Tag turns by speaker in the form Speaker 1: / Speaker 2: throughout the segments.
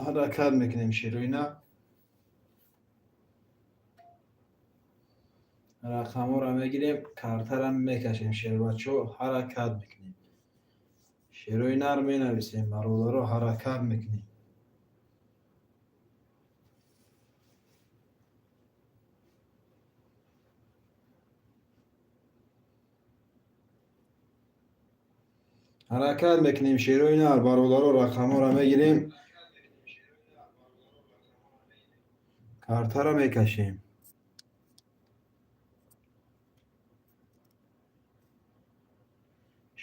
Speaker 1: Ҳаракат мекунем, шерои нар. Рақамҳоро мегирем, картара мекашем, шербачаҳо, ҳаракат мекунем. Шерои нар менависем, бародаро, ҳаракат мекунем. Ҳаракат мекунем, шерои нар, бародаро, рақамҳоро мегирем, картаро мекашем.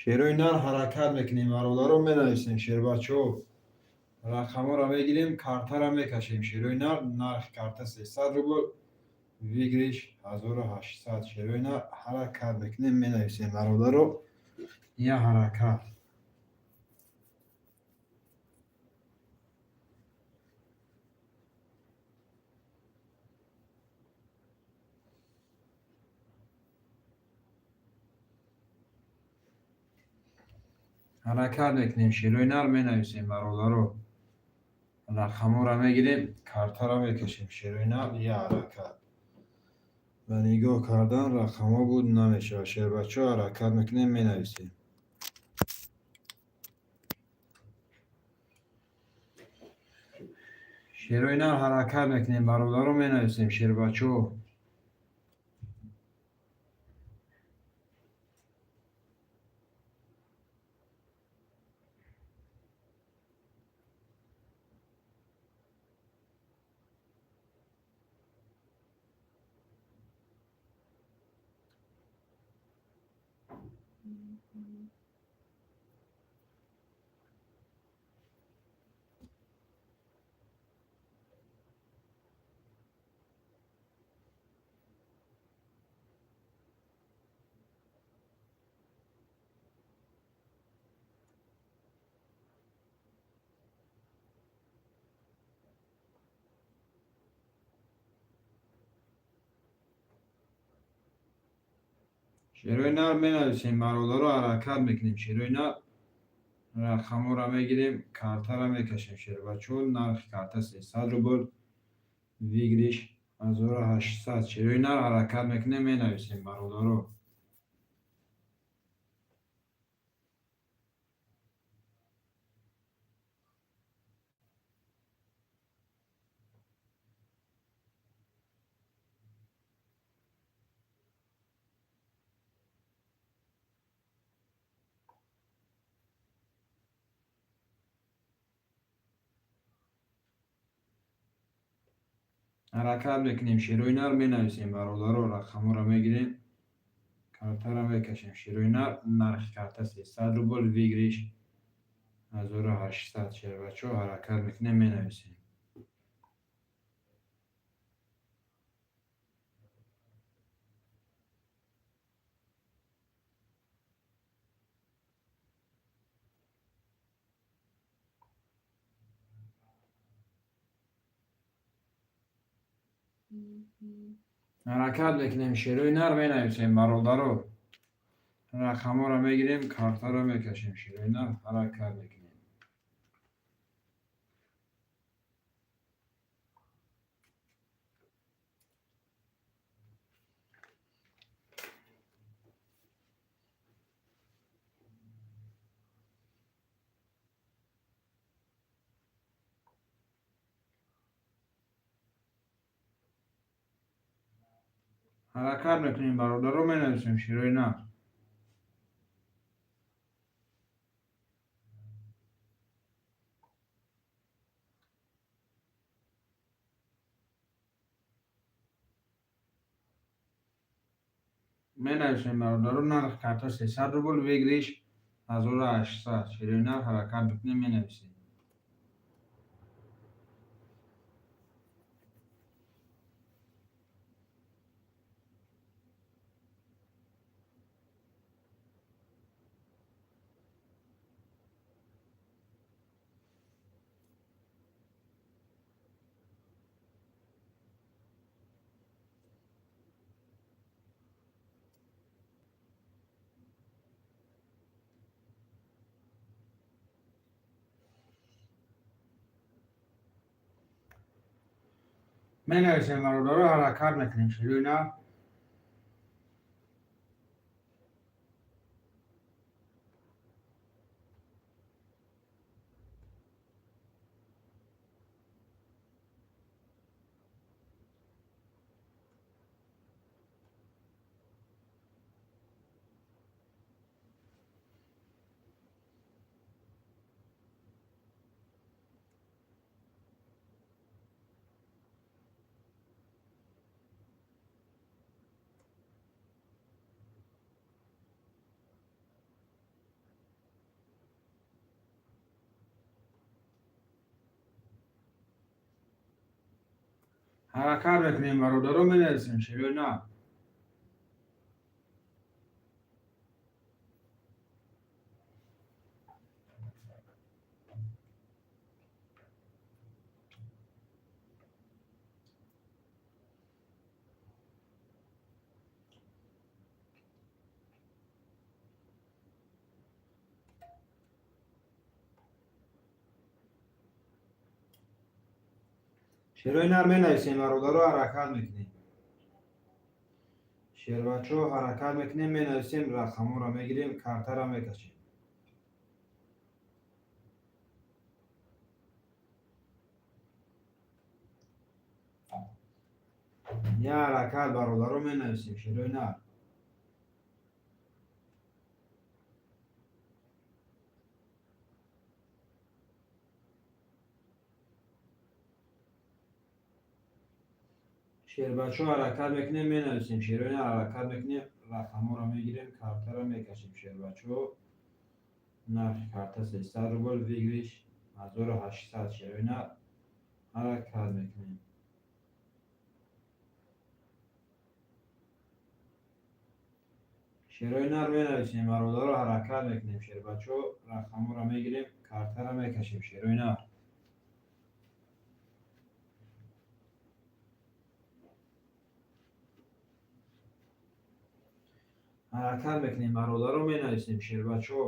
Speaker 1: Шерои нар ҳаракат мекунем, бародаро, менависем, шербачаҳо. Рақамҳоро мегирем, картаро мекашем. Шерои нар, нархи карта 300 рубл, выигрыш 1800. Шерои нар ҳаракат мекунем, менависем, бародаро. Я ҳаракат. Ҳаракат мекунем, шерои нар менависем, бародаро. Рақамҳоро мегирем, картаро мекашем. Шерои нар, я ҳаракат. Ба нигоҳ кардан рақамҳо буд намешавад. Шербачаҳо, ҳаракат мекунем, менависем. Шерои нар ҳаракат мекунем, бародаро, менависем, шербачаҳо. Шерои нар менависем, бародаро, ҳаракат мекунем. Шерои нар рақамҳоро мегирем, картаро мекашем. Шербачаҳо, нархи карта 300 рубл, выигрыш 1800. Шерои нар ҳаракат мекунем, менависем, бародаро. Ҳаракат мекунем, шерои нар менависем, бародаро, рақамҳоро мегирем, картаро мекашем. Шерои нар, нархи карта 300 рубл, выигрыш 1800. Шербачаҳо, ҳаракат мекунем, менависем. Ҳаракат мекунем, шерои нар менависем, бародаро. Рақамҳоро мегирем, картаро мекашем. Шерои нар ҳаракат мекунем. Ҳаракат мекунем, бародаро, менависем, шерои нар. Менависем, бародаро, нархи карта 300 рубл, выигрыш 1800. Шерои нар ҳаракат мекунем, менависем. Менависем, бародаро, ҳаракат мекунем, шерои нар. Ҳаракат мекунем, бародаро, менависем, шерои нар. Шерои нар менависем, бародаро, ҳаракат мекунем. Шербачо, ҳаракат мекунем, менависем, рақамҳоро мегирем, картаро мекашем. Я ҳаракат, бародаро, менависем, шерои нар. Шербачо, ҳаракат мекунем, менависем, шерои нар, ҳаракат мекунем, рақамҳоро мегирем, картаро мекашем. Шербачо, нархи карта 300 рубл, выигрыш 1800. Шерои нар, ҳаракат мекунем. Шерои нар, менависем, бародаро, ҳаракат мекунем. Шербачо, рақамҳоро мегирем, картаро мекашем, шерои нар. Ҳаракат мекунем, бародаро, менависем, шербачо.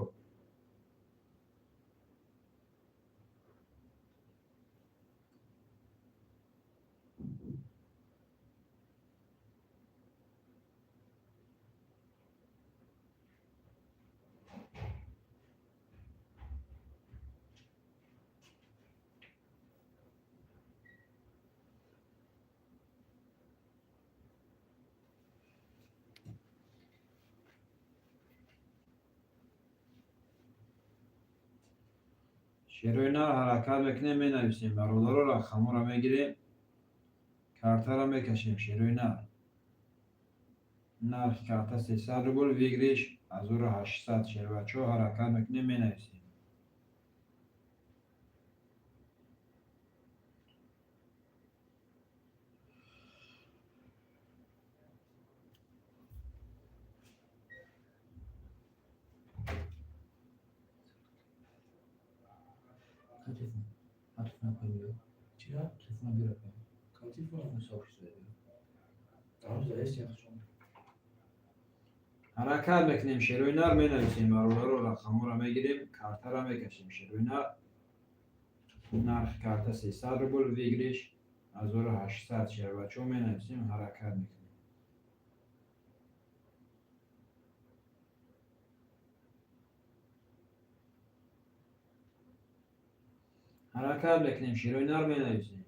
Speaker 1: Шерои нар, ҳаракат мекунем, менависем, бародаро, рақамҳоро мегирем, картаро мекашем, шерои нар. Нархи карта 300 рубл, выигрыш 1800. Шербачо, ҳаракат мекунем, менависем.
Speaker 2: Телефон. А телефон появил.
Speaker 3: Чия?
Speaker 2: Телефон бира появил.
Speaker 3: Кам телефон?
Speaker 2: Телефон сообщество бира.
Speaker 3: Там заесть я хочу.
Speaker 1: Ҳаракат мекунем, шерои нар, менависем, бародаро, рақамҳоро мегирем, картаро мекашем, шерои нар. Нархи карта 300 рубл, выигрыш 1800. Шербачо, менависем, ҳаракат мекунем. Ҳаракат мекунем, шерои нар, менависем.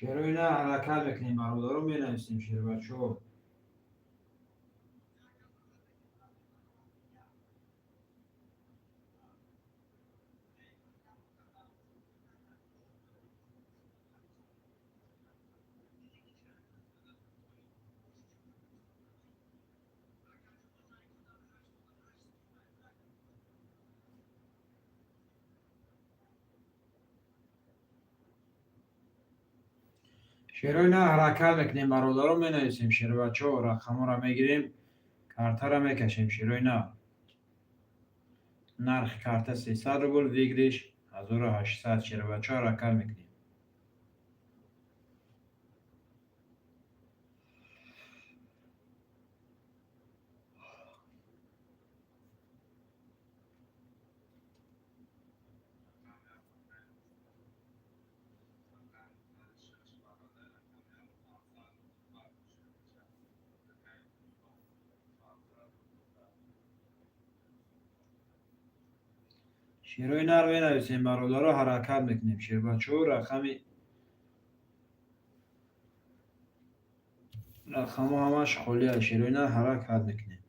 Speaker 1: Шерои нар, ҳаракат мекунем, бародаро, менависем, шербачо. Шерои нар ҳаракат мекунем, бародаро, менависем. Шербачо, рақамҳоро мегирем, картаро мекашем. Шерои нар, нархи карта 300 рубл, выигрыш 1800. Шербачо, ҳаракат мекунем. Шерои нар менависем, бародаро, ҳаракат мекунем. Шербачо, рақамҳо ҳамаш холия. Шерои нар ҳаракат мекунем.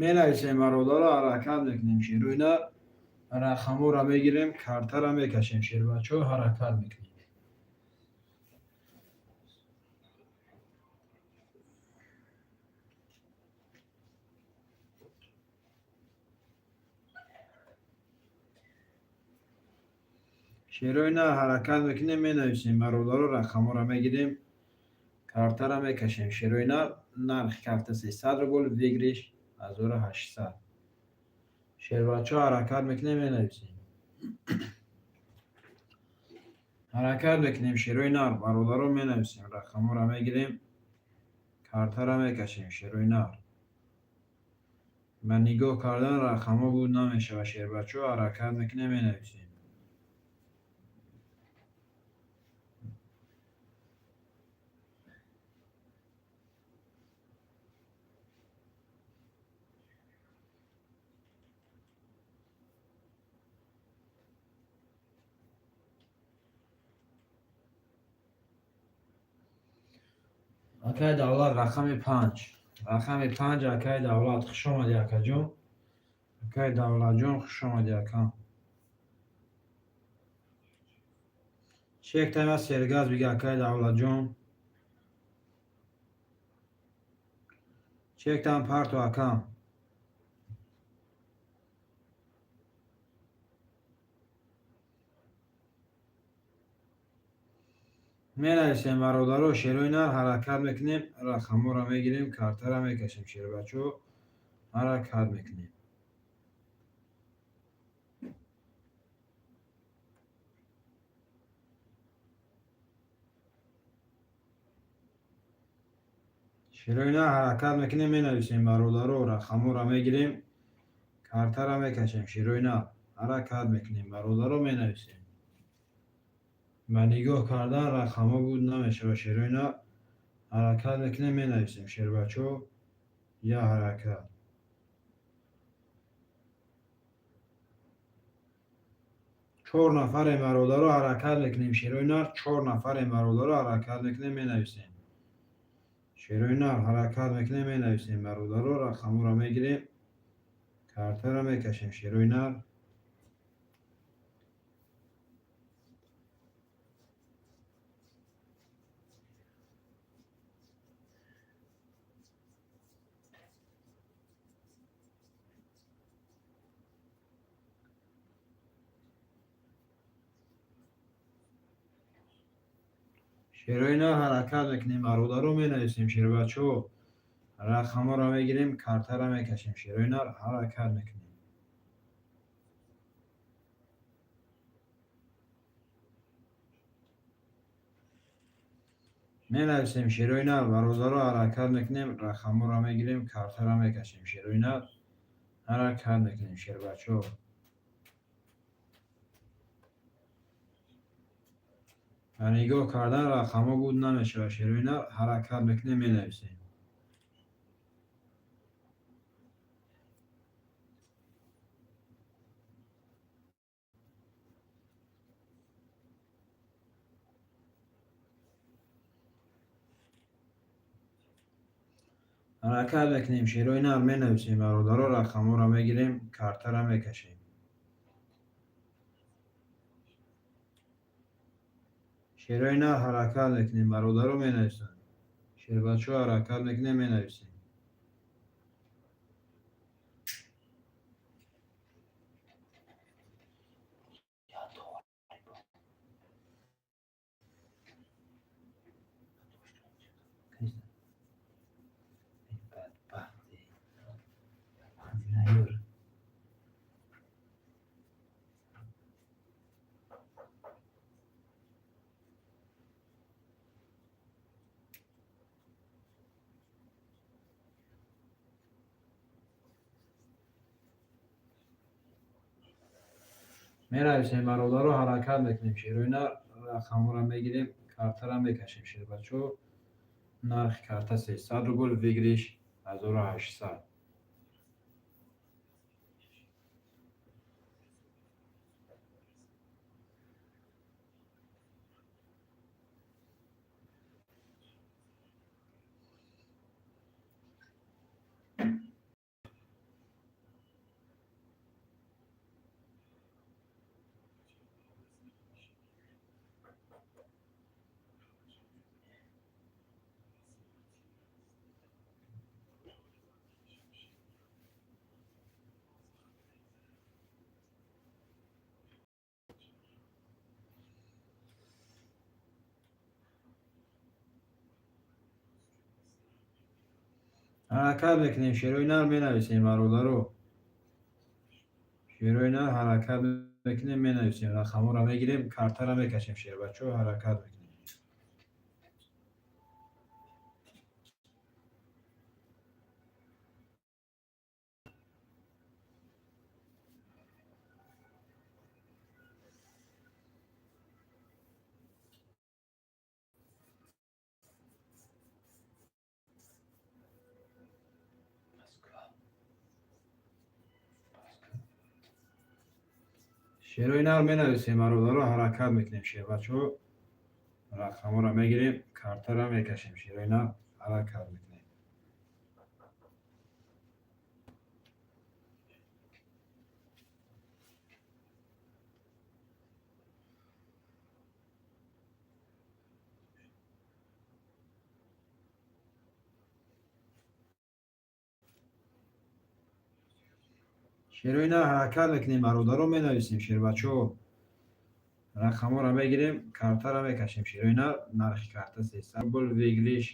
Speaker 1: Менависем, бародаро, ҳаракат мекунем. Шерои нар, рақамҳоро мегирем, картаро мекашем. Шербачо, ҳаракат мекунем. Шерои нар ҳаракат мекунем, менависем, бародаро, рақамҳоро мегирем, картаро мекашем. Шерои нар, нархи карта 300 рубл, выигрыш 1800. Шербачо, ҳаракат мекунем, менависем, ҳаракат мекунем. Шерои нар, бародаро, менависем, рақамҳоро мегирем, картаро мекашем. Шерои нар, ба нигоҳ кардан рақамҳо буд намешавад. Шербачо, ҳаракат мекунем, менависем. Акай Давлат, рақами 5, рақами 5. Акай Давлат, хуш омадӣ, акаҷон. Акай Давлатҷон, хуш омадӣ, ака. Чектама сергаз бига, акай Давлатҷон. Чектам парту, акам. Менависем, бародаро. Шерои нар ҳаракат мекунем, рақамҳоро мегирем, картаро мекашем. Шербачо, ҳаракат мекунем. Шерои нар ҳаракат мекунем, менависем, бародаро, рақамҳоро мегирем, картаро мекашем. Шерои нар ҳаракат мекунем, бародаро, менависем. Ба нигоҳ кардан рақамҳо буд намешавад. Шерои нар ҳаракат мекунем, менависем. Шербачо, я ҳаракат. Чор нафарем, бародаро, ҳаракат мекунем. Шерои нар, чор нафарем, бародаро, ҳаракат мекунем, менависем. Шерои нар ҳаракат мекунем, менависем, бародаро, рақамҳоро мегирем, картаро мекашем. Шерои нар. Шерои нар ҳаракат мекунем, бародаро, менависем. Шербачо, рақамҳоро мегирем, картаро мекашем. Шерои нар ҳаракат мекунем. Менависем. Шерои нар, бародаро, ҳаракат мекунем, рақамҳоро мегирем, картаро мекашем. Шерои нар ҳаракат мекунем, шербачо. Ба нигоҳ кардан рақамҳо буд намешавад. Шерои нар ҳаракат мекунем, менависем. Ҳаракат мекунем, шерои нар, менависем, бародаро, рақамҳоро мегирем, картара мекашем. Шерои нар, ҳаракат мекунем, бародаро, менависанд. Шербачаҳо, ҳаракат мекунем, менависем.
Speaker 2: Бадбахти. Наёр.
Speaker 1: Менависем, бародаро, ҳаракат мекунем, шерои нар, рақамҳоро мегирем, картара мекашем. Шербачаҳо, нархи карта 300 рубл, выигрыш 1800. Ҳаракат мекунем, шерои нар, менависем, бародаро. Шерои нар, ҳаракат мекунем, менависем, рақамҳоро мегирем, картара мекашем. Шербачаҳо, ҳаракат мекунем.
Speaker 2: Москва. Москва.
Speaker 1: Шерои нар, менависем, бародаро, ҳаракат мекунем. Шербачаҳо, рақамҳоро мегирем, картара мекашем. Шерои нар, ҳаракат мекунем. Шерои нар, ҳаракат мекунем, бародаро, менависем. Шербачаҳо, рақамҳоро мегирем, картара мекашем. Шерои нар, нархи карта 300 рубл, выигрыш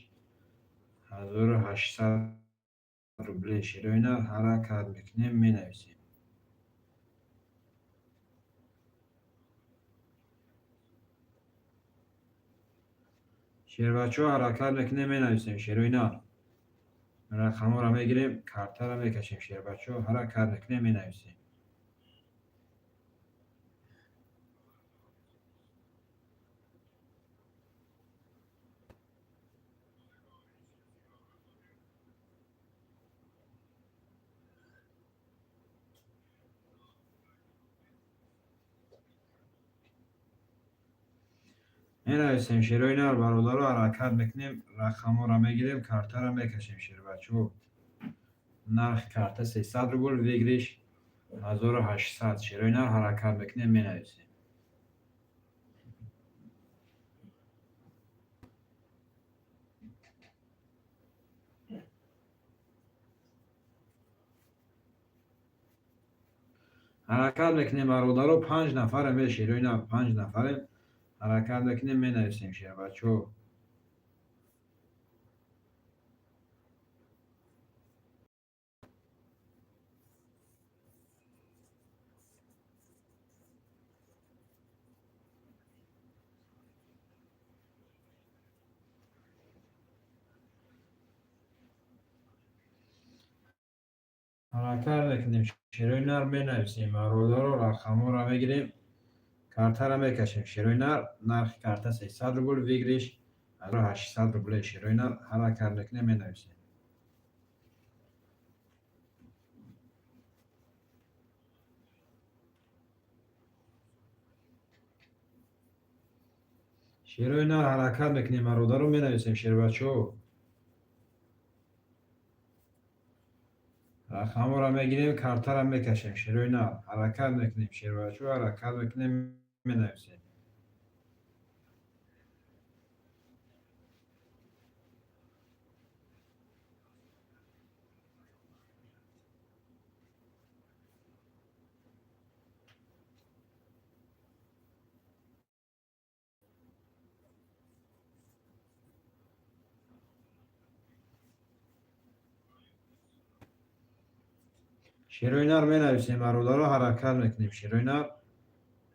Speaker 1: 1800 рубле. Шерои нар, ҳаракат мекунем, менависем. Шербачаҳо, ҳаракат мекунем, менависем. Шерои нар, рақамҳоро мегирем, картара мекашем. Шербачаҳо, ҳаракат мекунем, менависем. Менависем, шерои нар, бародаро, ҳаракат мекунем, рақамҳоро мегирем, картара мекашем. Шербачаҳо, нархи карта 300 рубл, выигрыш 1800. Шерои нар, ҳаракат мекунем, менависем. Ҳаракат мекунем, бародаро, панҷ нафарем, е, шерои нар, панҷ нафарем, ҳаракат мекунем, менависем, шербачаҳо. Ҳаракат мекунем, шерои нар, менависем, бародаро, рақамҳоро мегирем, картара мекашем. Шерои нар, нархи карта 300 рубл, выигрыш 1800 рубле. Шерои нар, ҳаракат мекунем, менависем. Шерои нар, ҳаракат мекунем, бародаро, менависем. Шербачаҳо. Рақамҳоро мегирем, картаро мекашем. Шерои нар ҳаракат мекунем, шербачо, ҳаракат мекунем, менависем. Шерои нар менависем, бародаро, ҳаракат мекунем. Шерои нар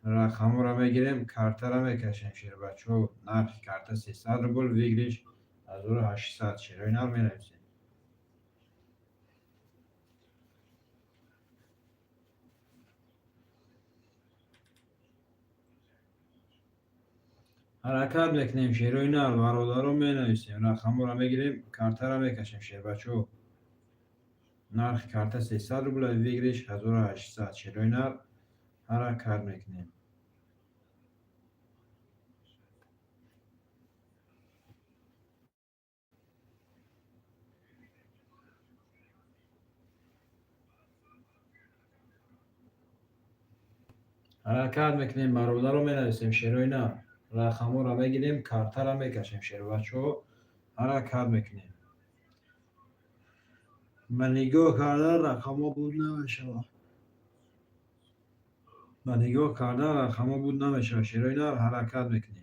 Speaker 1: рақамҳоро мегирем, картаро мекашем. Шербачо, нархи карта 300 рубл, выигрыш 1800. Шерои нар менависем. Ҳаракат мекунем, шерои нар, бародаро, менависем. Рақамҳоро мегирем, картаро мекашем. Шербачо, нархи карта 300 рубл, выигрыш 1800. Шерои нар ҳаракат мекунем. Ҳаракат мекунем, бародаро, менависем. Шерои нар рақамҳоро мегирем, картаро мекашем. Шербачо, ҳаракат мекунем. Ба нигоҳ кардан рақамҳо буд намешавад. Ба нигоҳ кардан рақамҳо буд намешавад. Шерои нар ҳаракат мекунем.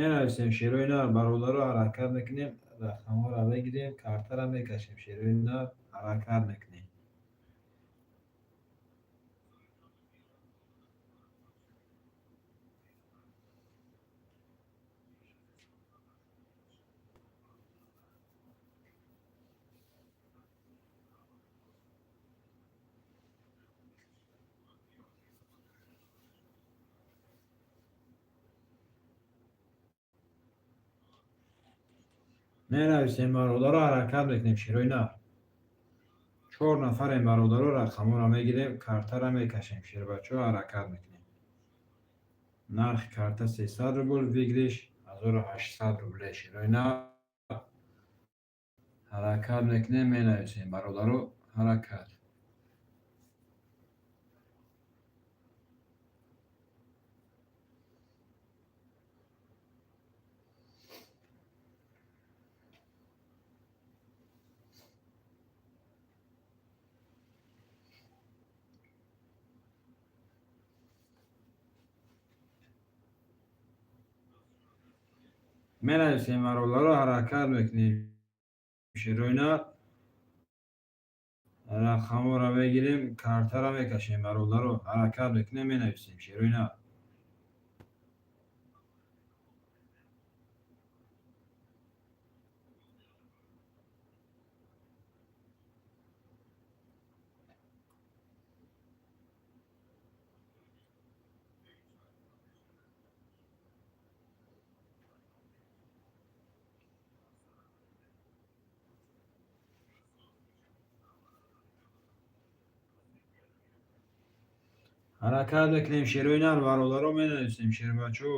Speaker 1: Менависем, шерои нар, бародаро, ҳаракат мекунем, рақамҳоро мегирем, картаро мекашем. Шерои нар ҳаракат мекунем. Менависем, бародаро, ҳаракат мекунем. Шерои нар чор нафарем, бародаро, рақамҳоро мегирем, картаро мекашем. Шербачо, ҳаракат мекунем. Нархи карта 300 рубл, выигрыш 1800 рубле. Шерои нар ҳаракат мекунем, менависем, бародаро, ҳаракат. Менависем, бародаро, ҳаракат мекунем. Шерои нар рақамҳоро мегирем, картаро мекашем. Бародаро, ҳаракат мекунем, менависем. Шерои нар ҳаракат мекунем. Шерои нар, бародаро, менависем. Шербачо,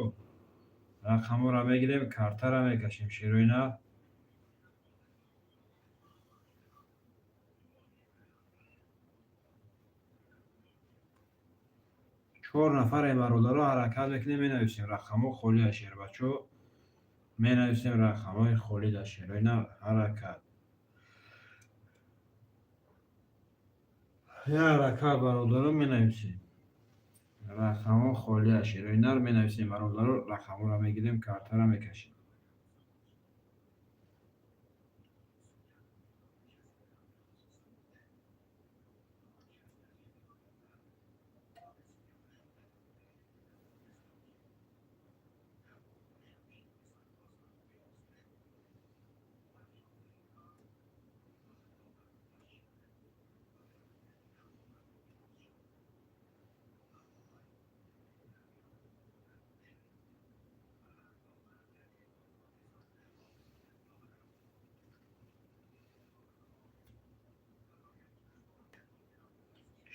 Speaker 1: рақамҳоро мегирем, картаро мекашем. Шерои нар чор нафарем, бародаро, ҳаракат мекунем, менависем. Рақамҳо холия, шербачо, менависем рақамҳои холӣ дар шерои нар. Ҳаракат, ҳаракат, бародаро, менависем. Рақамҳо холия, шерои нар, менависем, бародаро, рақамҳоро мегирем, картаро мекашем.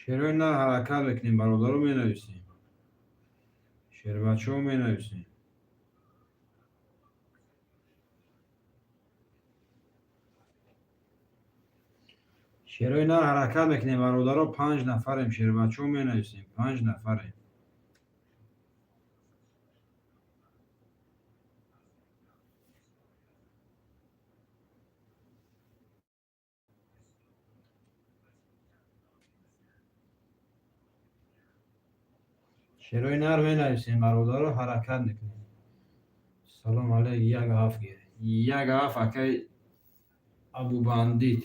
Speaker 1: Шерои нар ҳаракат мекунем, бародаро, менависем. Шербачаҳо, менависем. Шерои нар ҳаракат мекунем, бародаро, панҷ нафарем, шербачаҳо, менависем, панҷ нафарем. Шерои нар менависем, бародаро, ҳаракат мекунем. Салом алейк, як ҳафт гир. Як ҳафт, акай Абубандит.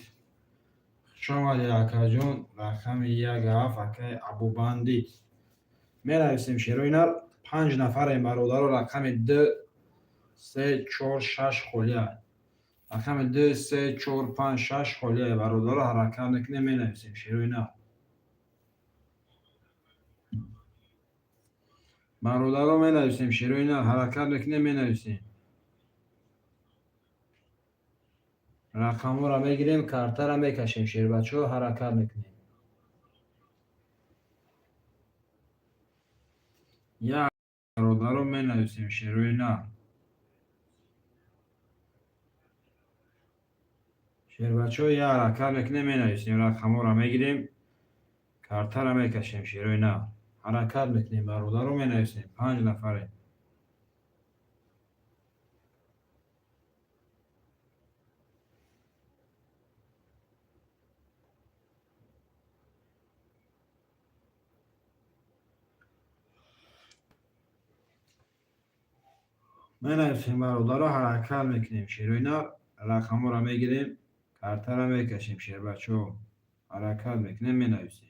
Speaker 1: Хушомадед, акаҷон, рақами як ҳафт, акай Абубандит. Менависем, шерои нар, панҷ нафарем, бародаро, рақами ду, се, чор, шаш холия. Рақами ду, се, чор, панҷ, шаш холия, бародаро, ҳаракат мекунем, менависем, шерои нар. Бародаро, менависем, шерои нар, ҳаракат мекунем, менависем. Рақамҳоро мегирем, картаро мекашем, шербачаҳо, ҳаракат мекунем. Як, бародаро, менависем, шерои нар. Шербачаҳо, як ҳаракат мекунем, менависем, рақамҳоро мегирем, картаро мекашем, шерои нар. Ҳаракат мекунем, бародаро, менависем, панҷ нафарем. Менависем, бародаро, ҳаракат мекунем, шерои нар, рақамҳоро мегирем, картаро мекашем, шербачаҳо. Ҳаракат мекунем, менависем.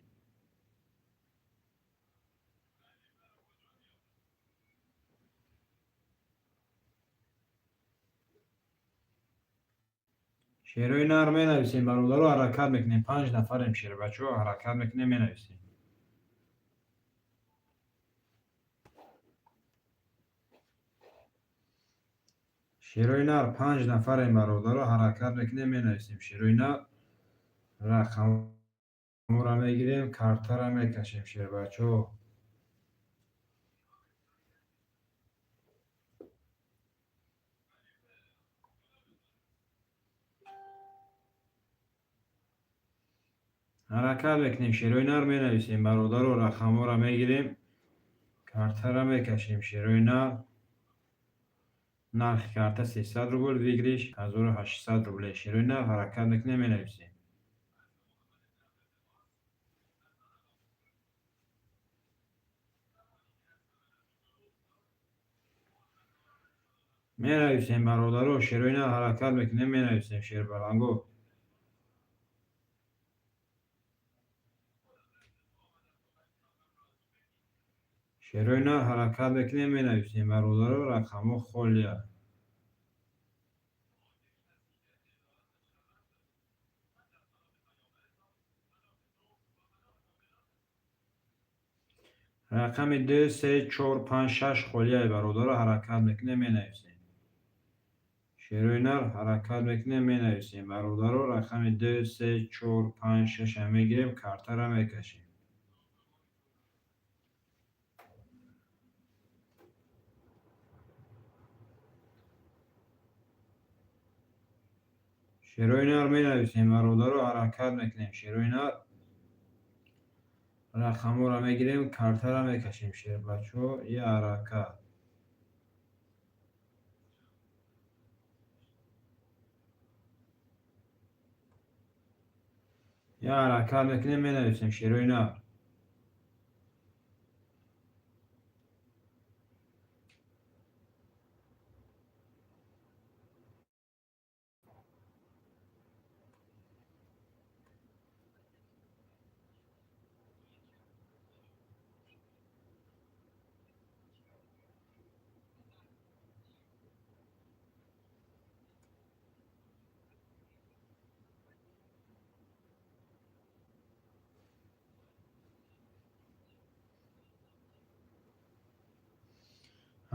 Speaker 1: Шерои нар менависем, бародаро, ҳаракат мекунем, панҷ нафарем, шербачаҳо, ҳаракат мекунем, менависем. Шерои нар, панҷ нафарем, бародаро, ҳаракат мекунем, менависем. Шерои нар, рақамҳоро мегирем, картаро мекашем, шербачаҳо. Ҳаракат мекунем, шерои нар, менависем, бародаро, рақамҳоро мегирем, картаро мекашем, шерои нар. Нархи карта 300 рубл, выигрыш 1800 рубле. Шерои нар, ҳаракат мекунем, менависем. Менависем, бародаро, шерои нар, ҳаракат мекунем, менависем, шербаланго. Шерои нар, ҳаракат мекунем, менависем, бародаро, рақамҳо холия. Рақами ду, се, чор, панҷ, шаш холияи, бародаро, ҳаракат мекунем, менависем. Шерои нар, ҳаракат мекунем, менависем, бародаро, рақами ду, се, чор, панҷ, шаша мегирем, картаро мекашем. Шерои нар, менависем, бародаро, ҳаракат мекунем, шерои нар, рақамҳоро мегирем, картаро мекашем, шербачаҳо, я ҳаракат. Я ҳаракат мекунем, менависем, шерои нар.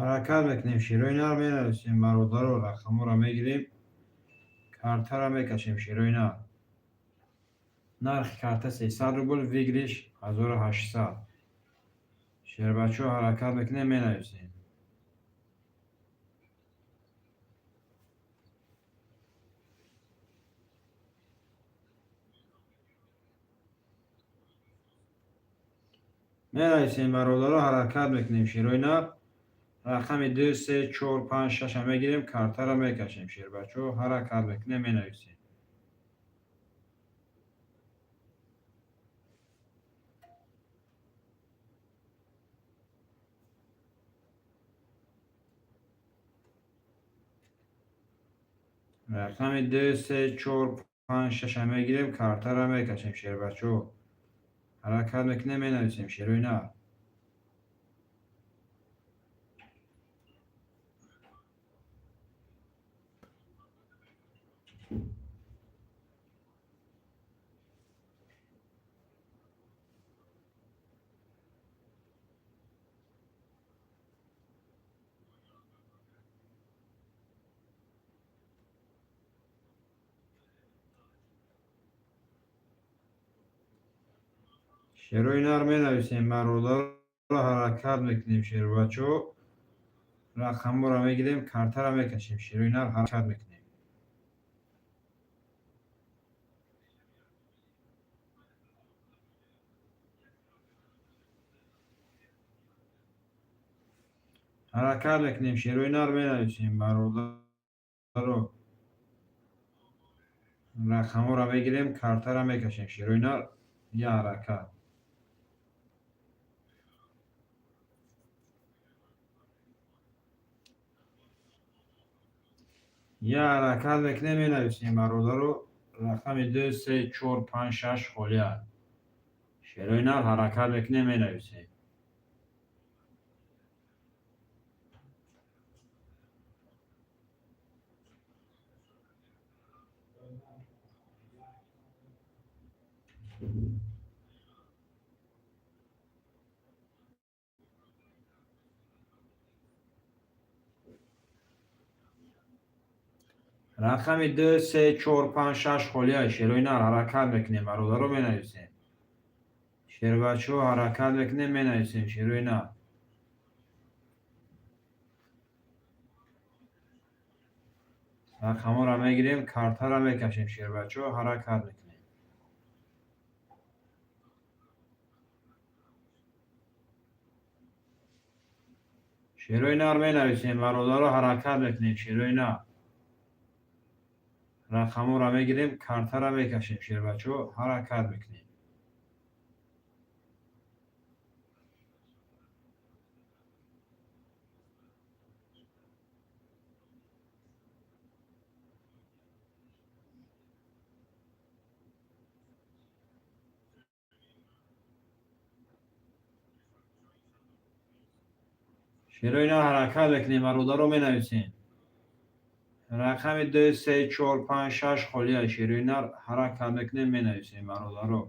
Speaker 1: Ҳаракат мекунем, шерои нар, менависем, бародаро, рақамҳоро мегирем, картаро мекашем, шерои нар. Нархи карта 300 рубл, выигрыш 1800. Шербачо, ҳаракат мекунем, менависем. Менависем, бародаро, ҳаракат мекунем. Шерои нар, рақами ду, се, чор, панҷ, шаша мегирем, картаро мекашем. Шербачо, ҳаракат мекунем, менависем. Рақами ду, се, чор, панҷ, шаша мегирем, картаро мекашем. Шербачо, ҳаракат мекунем, менависем. Шерои нар. Шерои нар, менависем, бародаро, ҳаракат мекунем. Шербачо, рақамҳоро мегирем, картаро мекашем. Шерои нар, ҳаракат мекунем. Ҳаракат мекунем. Шерои нар, менависем, бародаро, рақамҳоро мегирем, картаро мекашем. Шерои нар, я ҳаракат. Я ҳаракат мекунем, менависем, бародаро. Рақами ду, се, чор, панҷ, шаш холиаст. Шерои нар, ҳаракат мекунем, менависем. Рақами ду, се, чор, панҷ, шаш холиаст. Шерои нар, ҳаракат мекунем, бародаро, менависем. Шербачо, ҳаракат мекунем, менависем. Шерои нар. Рақамҳоро мегирем, картаро мекашем. Шербачо, ҳаракат мекунем. Шерои нар, менависем, бародаро, ҳаракат мекунем. Шерои нар, рақамҳоро мегирем, картаро мекашем. Шербачо, ҳаракат мекунем. Шерои нар, ҳаракат мекунем, бародаро, менависем. Рақами ду, се, чор, панҷ, шаш холиаст. Шерои нар, ҳаракат мекунем, менависем, бародаро.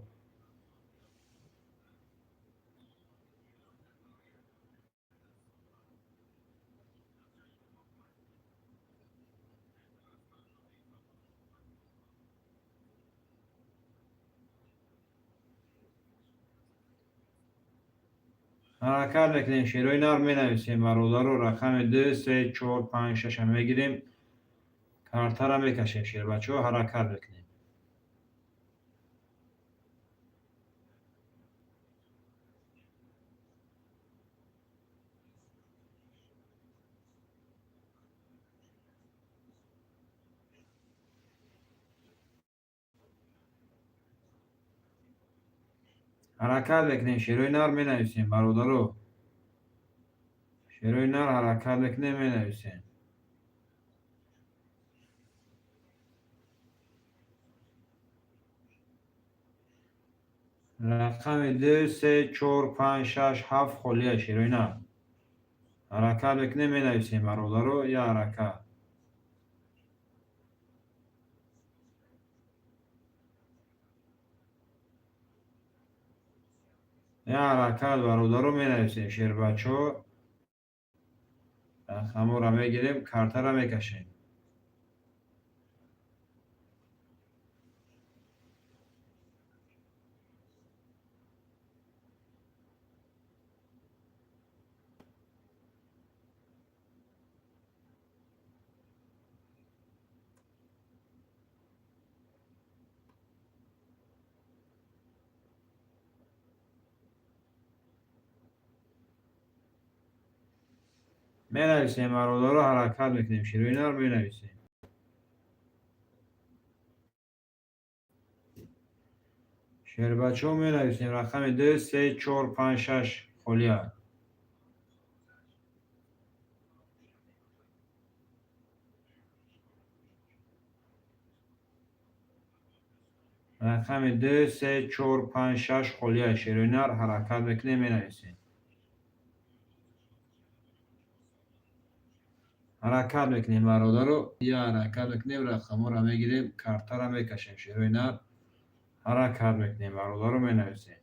Speaker 1: Ҳаракат мекунем. Шерои нар, менависем, бародаро. Рақами ду, се, чор, панҷ, шаша мегирем, картаро мекашем. Шербачо, ҳаракат мекунем. Ҳаракат мекунем. Шерои нар, менависем, бародаро. Шерои нар, ҳаракат мекунем, менависем. Рақами ду, се, чор, панҷ, шаш, ҳафт холия. Шерои нар, ҳаракат мекунем, менависем, бародаро. Я ҳаракат. Я ҳаракат, бародаро, менависем. Шербачо, рақамҳоро мегирем, картаро мекашем. Менависем, бародаро, ҳаракат мекунем, шерои нар менависем. Шербачаҳо, менависем рақами ду, се, чор, панҷ, шаш холия. Рақами ду, се, чор, панҷ, шаш холия. Шерои нар ҳаракат мекунем, менависем. Ҳаракат мекунем, бародаро, я ҳаракат мекунем, рақамҳоро мегирем, картаро мекашем. Шерои нар ҳаракат мекунем, бародаро, менависем.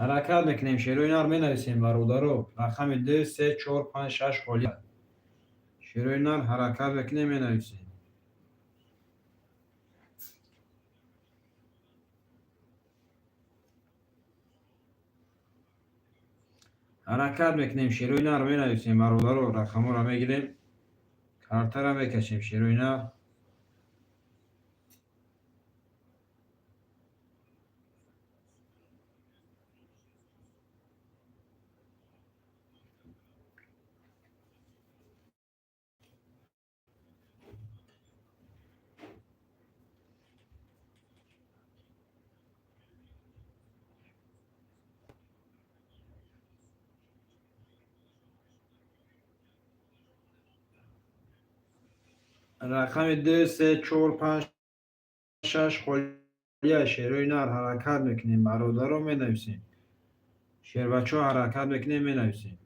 Speaker 1: Ҳаракат мекунем, шерои нар менависем, бародаро. Рақами ду, се, чор, панҷ, шаш холия. Шерои нар ҳаракат мекунем, менависем. Ҳаракат мекунем, шерои нар менависем, бародаро. Рақамҳоро мегирем, картаро мекашем, шерои нар. Рақами ду, се, чор, панҷ, шаш холия. Шерои нар ҳаракат мекунем, бародаро, менависем. Шербачаҳо, ҳаракат мекунем, менависем.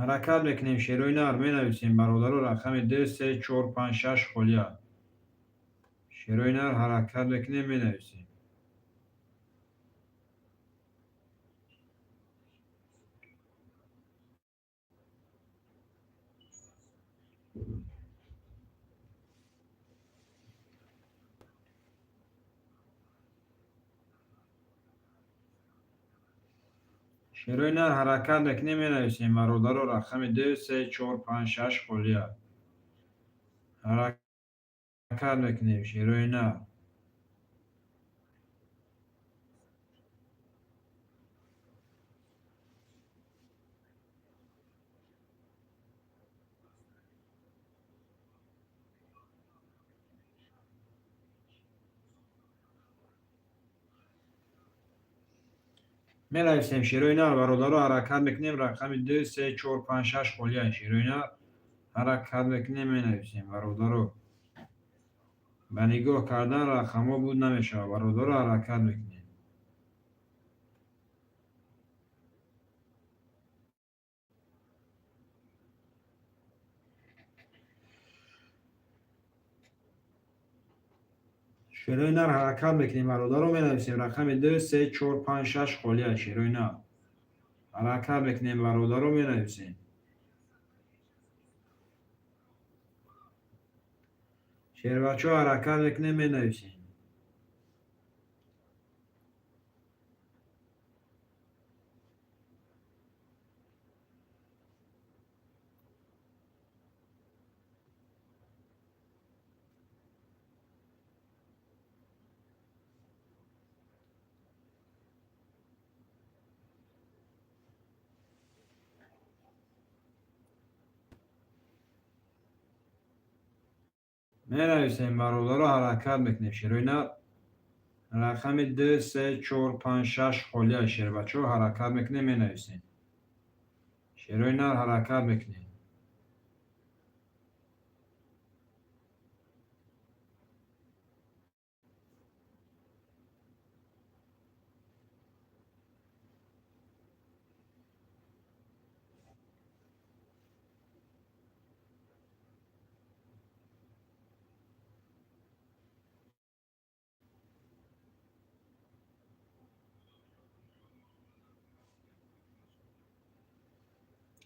Speaker 1: Ҳаракат мекунем, шерои нар менависем, бародаро. Рақами ду, се, чор, панҷ, шаш холия. Шерои нар ҳаракат мекунем, менависем. Шерои нар ҳаракат мекунем, менависем, бародаро. Рақами ду, се, чор, панҷ, шаш холия. Ҳаракат мекунем, шерои нар. Менависем, шерои нар, бародаро, ҳаракат мекунем. Рақами ду, се, чор, панҷ, шаш холия. Шерои нар ҳаракат мекунем, менависем, бародаро. Ба нигоҳ кардан рақамҳо буд намешавад, бародаро, ҳаракат мекунем. Шерои нар ҳаракат мекунем, бародаро, менависем. Рақами ду, се, чор, панҷ, шаш холия. Шерои нар ҳаракат мекунем, бародаро, менависем. Шербачаҳо, ҳаракат мекунем, менависем. Менависем, бародаро, ҳаракат мекунем. Шерои нар рақами ду, се, чор, панҷ, шаш холия. Шербачаҳо, ҳаракат мекунем, менависем. Шерои нар ҳаракат мекунем.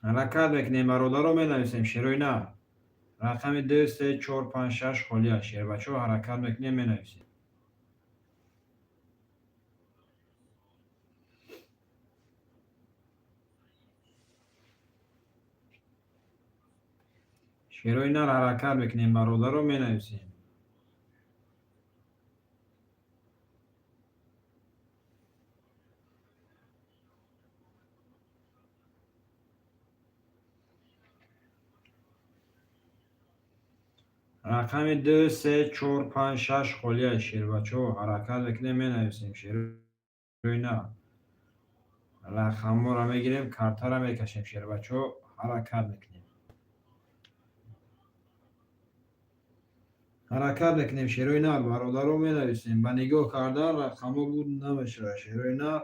Speaker 1: Ҳаракат мекунем, бародаро, менависем, шерои нар. Рақами ду, се, чор, панҷ, шаш холия. Шербачаҳо, ҳаракат мекунем, менависем. Шерои нар, ҳаракат мекунем, бародаро, менависем. Рақами ду, се, чор, панҷ, шаш холия. Шербачаҳо, ҳаракат мекунем, менависем, шерои нар. Рақамҳоро мегирем, картаро мекашем, шербачаҳо, ҳаракат мекунем. Ҳаракат мекунем, шерои нар, бародаро, менависем. Ба нигоҳ кардан рақамҳо буд намешавад. Шерои нар,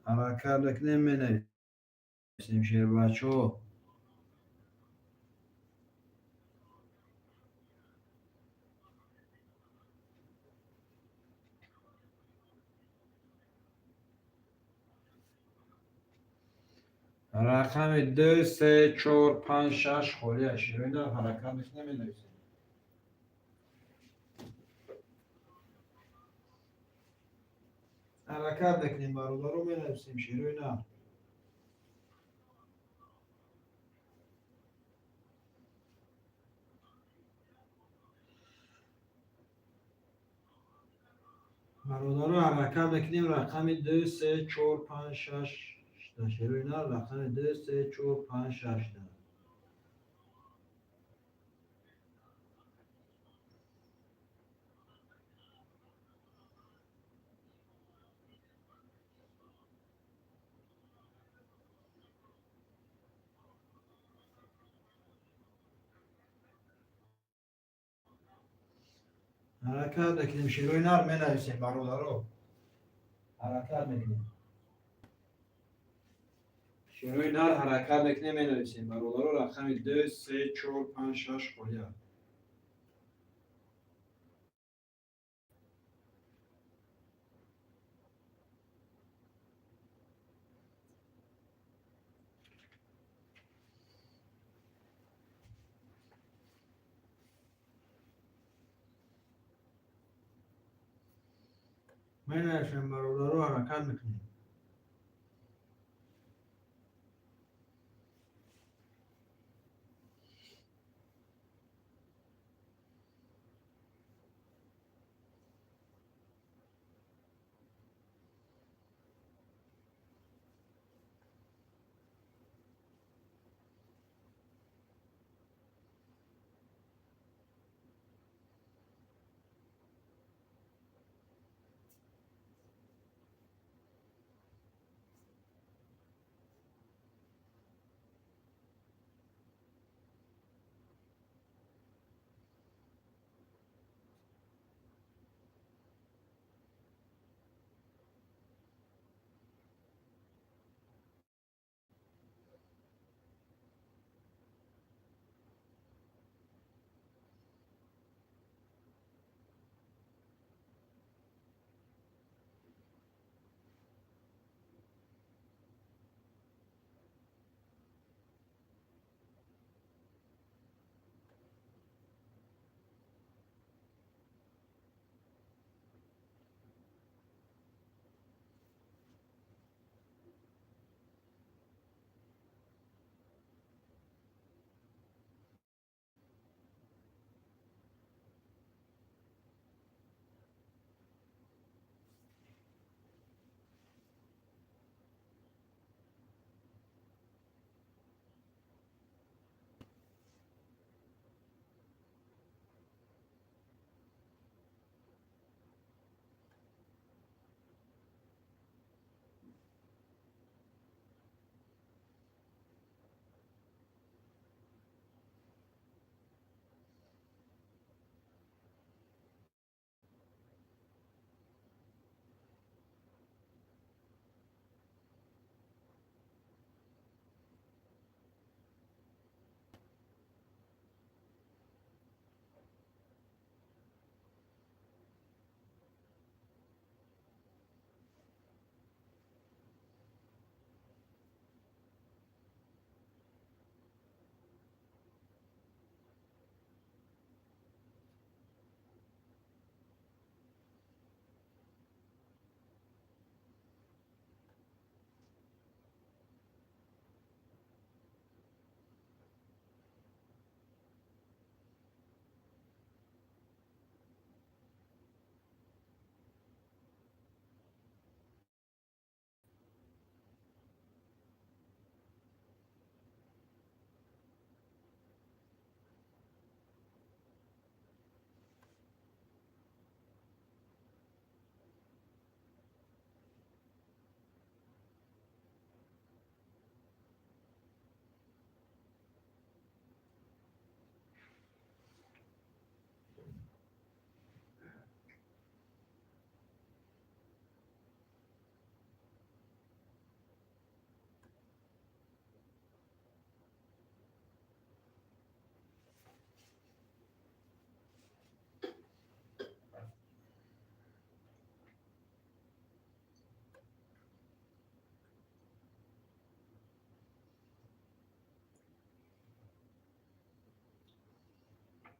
Speaker 1: ҳаракат мекунем, менависем, шербачаҳо. Рақами ду, се, чор, панҷ, шаш холия. Шерои нар, ҳаракат мекунем, менависем. Ҳаракат мекунем, бародаро, менависем, шерои нар. Бародаро, ҳаракат мекунем, рақами ду, се, чор, панҷ, шаш шерои нар, рақами ду, се, чор, панҷ, шаш. Ҳаракат мекунем, шерои нар, менависем, бародаро. Ҳаракат мекунем. Шерои нар, ҳаракат мекунем, менависем, бародаро, рақами ду, се, чор, панҷ, шаш холия. Менависем, бародаро, ҳаракат мекунем.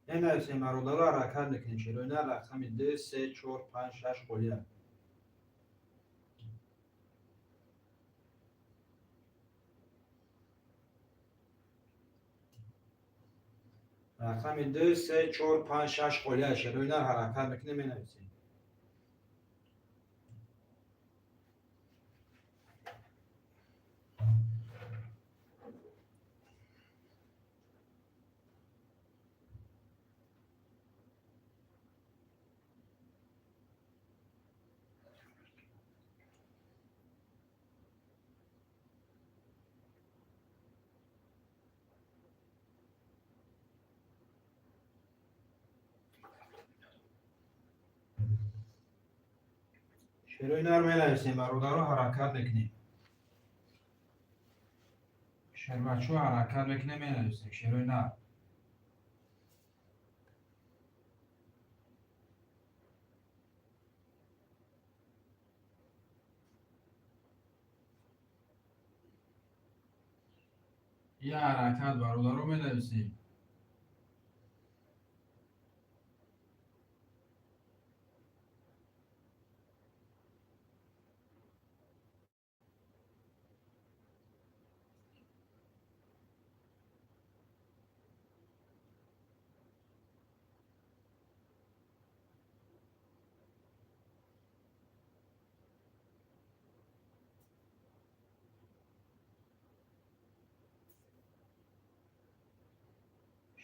Speaker 1: Менависем, бародаро, ҳаракат мекунем. Шерои нар, рақами ду, се, чор, панҷ, шаш холия. Рақами ду, се, чор, панҷ, шаш холия. Шерои нар, ҳаракат мекунем, менависем. Шерои нар, менависем, бародаро, ҳаракат мекунем. Шербачо, ҳаракат мекунем, менависем. Шерои нар. Я ҳаракат, бародаро, менависем.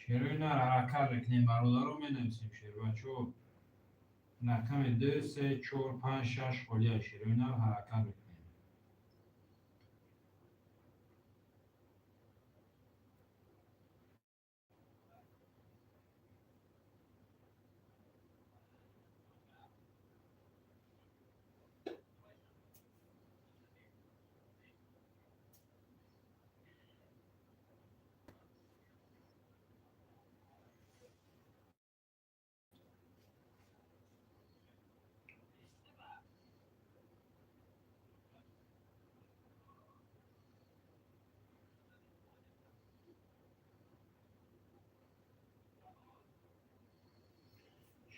Speaker 1: Шерои нар, ҳаракат мекунем, бародаро, менависем. Шербачо, рақами ду, се, чор, панҷ, шаш холия. Шерои нар, ҳаракат мекунем.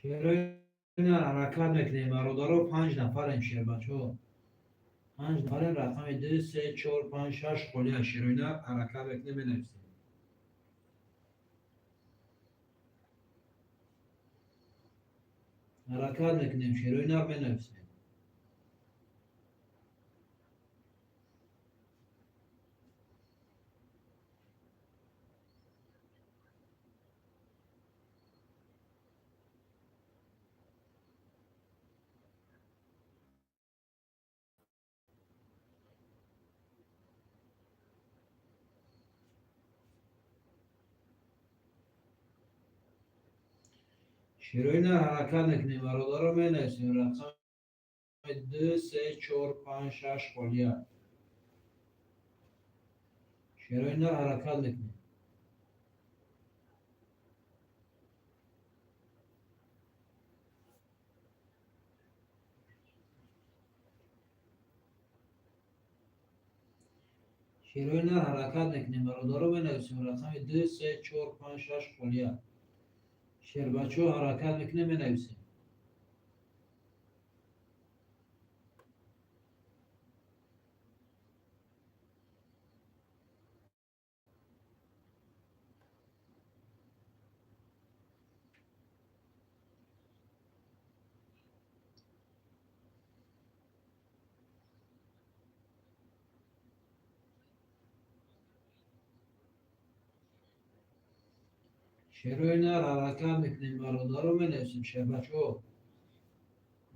Speaker 1: Шерои нар, ҳаракат мекунем, бародаро. Панҷ нафарем, шербачо, панҷ нафарем. Рақами ду, се, чор, панҷ, шаш холия. Шерои нар, ҳаракат мекунем, менависем. Ҳаракат мекунем, шерои нар, менависем. Шерои нар, ҳаракат мекунем, бародаро, менависем. Рақами ду, се, чор, панҷ, шаш холия. Шерои нар, ҳаракат мекунем. Шерои нар, ҳаракат мекунем, бародаро, менависем. Рақами ду, се, чор, панҷ, шаш холия. Шербачо, ҳаракат мекунем, менависем. Шерои нар, ҳаракат мекунем, бародаро, менависем. Шербачо,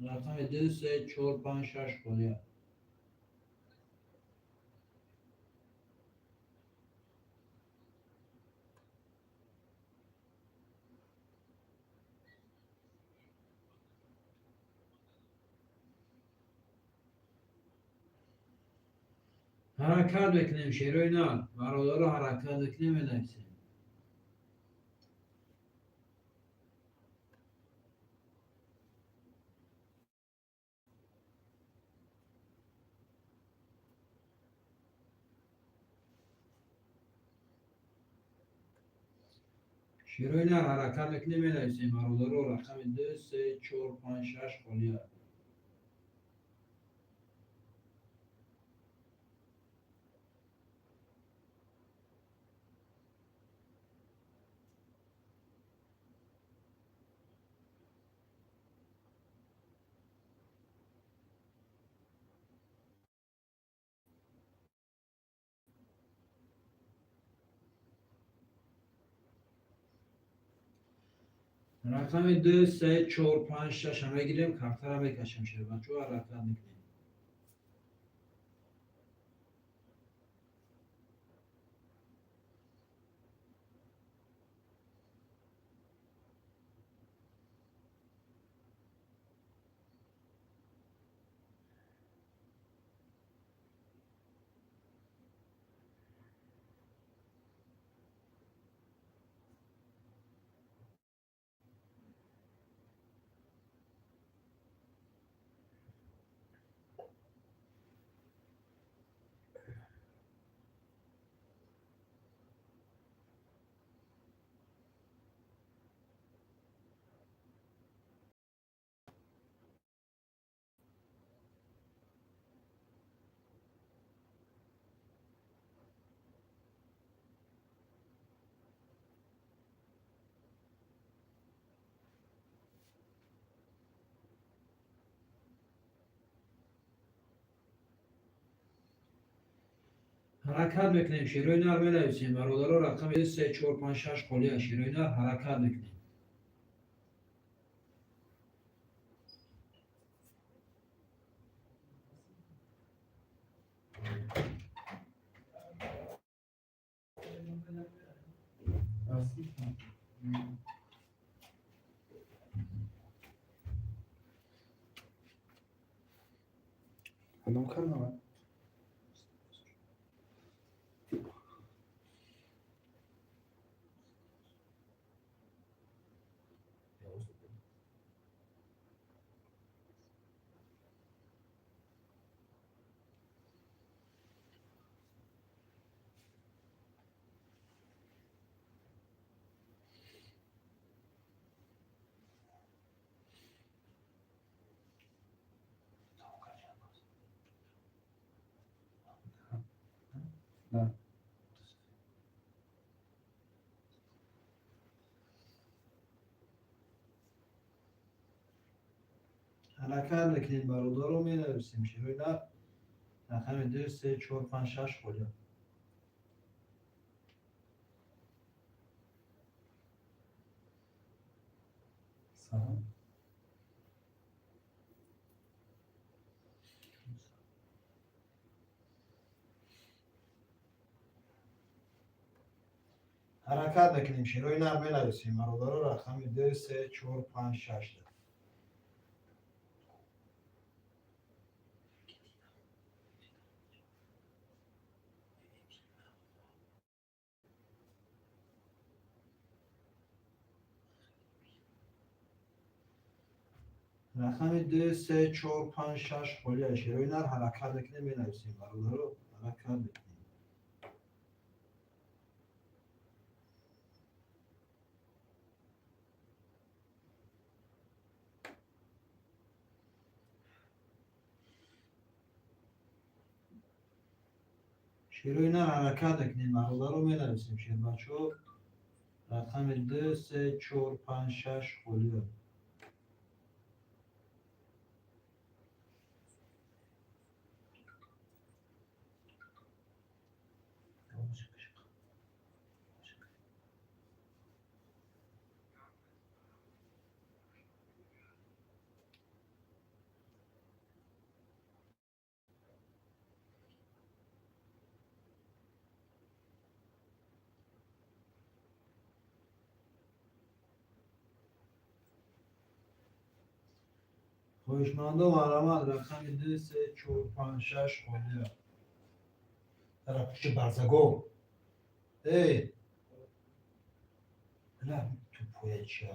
Speaker 1: рақами ду, се, чор, панҷ, шаш холия. Ҳаракат мекунем, шерои нар, бародаро, ҳаракат мекунем, менависем. Шерои нар, ҳаракат мекунем, менависем, бародаро. Рақами ду, се, чор, панҷ, шаш холия. Рақами ду, се, чор, панҷ, шаша мегирем, картара мекашем. Шербачо, ҳаракат мекунем. Ҳаракат мекунем, шерои нар, менависем, бародаро. Рақами се, чор, панҷ, шаш холия. Шерои нар, ҳаракат мекунем.
Speaker 3: Кадом канал? Да.
Speaker 1: Ҳаракат мекунем, бародаро, менависем. Шерои нар, рақами ду, се, чор, панҷ, шаш холия.
Speaker 3: Салом.
Speaker 1: Ҳаракат мекунем, шерои нар, менависем, бародаро. Рақами ду, се, чор, панҷ, шаш. Рақами ду, се, чор, панҷ, шаш холия. Шерои нар, ҳаракат мекунем, менависем, бародаро, ҳаракат мекунем. Шерои нар, ҳаракат мекунем, бародаро, менависем. Шербачо, рақами ду, се, чор, панҷ, шаш холия. Хоҳишмандо, марҳамат. Рақами ду, се, чор, панҷ, шаш холия. Ара, пушти барзагов, эй, бля, тупоя ча.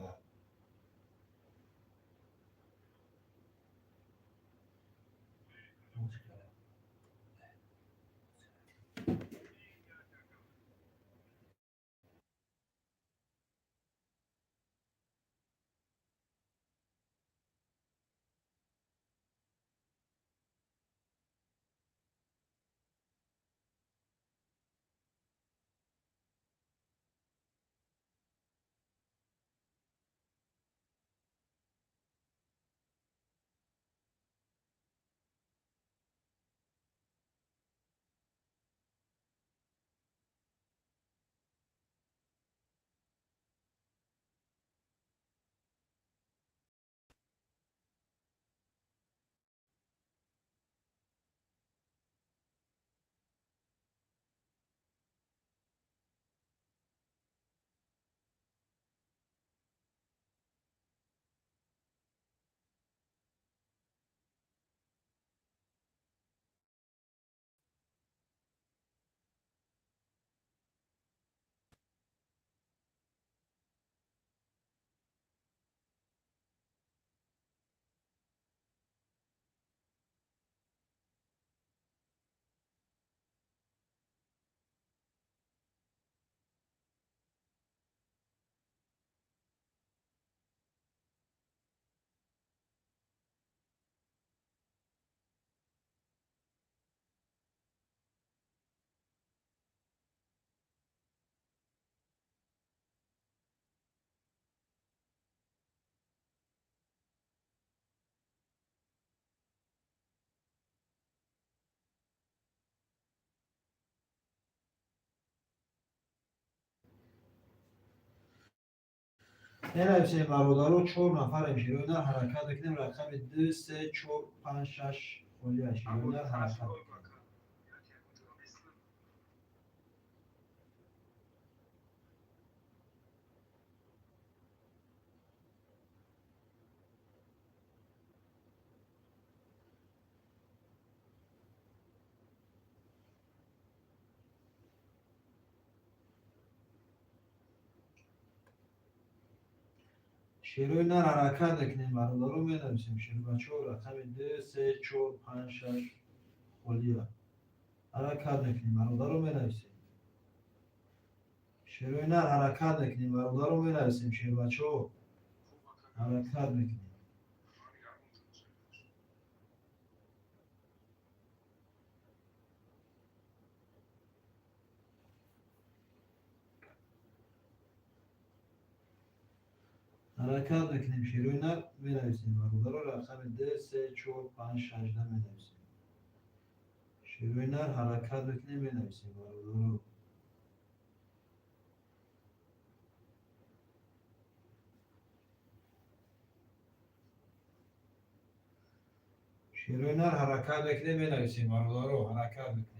Speaker 1: Менависем, бародаро, чор нафарем, шерои нар, ҳаракат мекунем. Рақами ду, се, чор, панҷ, шаш холия, шерои нар, ҳаракат мекунем. Шерои нар, ҳаракат мекунем, бародаро, менависем, шербачаҳо. Рақами ду, се, чор, панҷ, шаш холия. Ҳаракат мекунем, бародаро, менависем. Шерои нар, ҳаракат мекунем, бародаро, менависем, шербачаҳо, ҳаракат мекунем. Ҳаракат мекунем, шерои нар, менависем, бародаро. Рақами ду, се, чор, панҷ, шашда менависем. Шерои нар, ҳаракат мекунем, менависем, бародаро. Шерои нар, ҳаракат мекунем, менависем, бародаро, ҳаракат мекунем.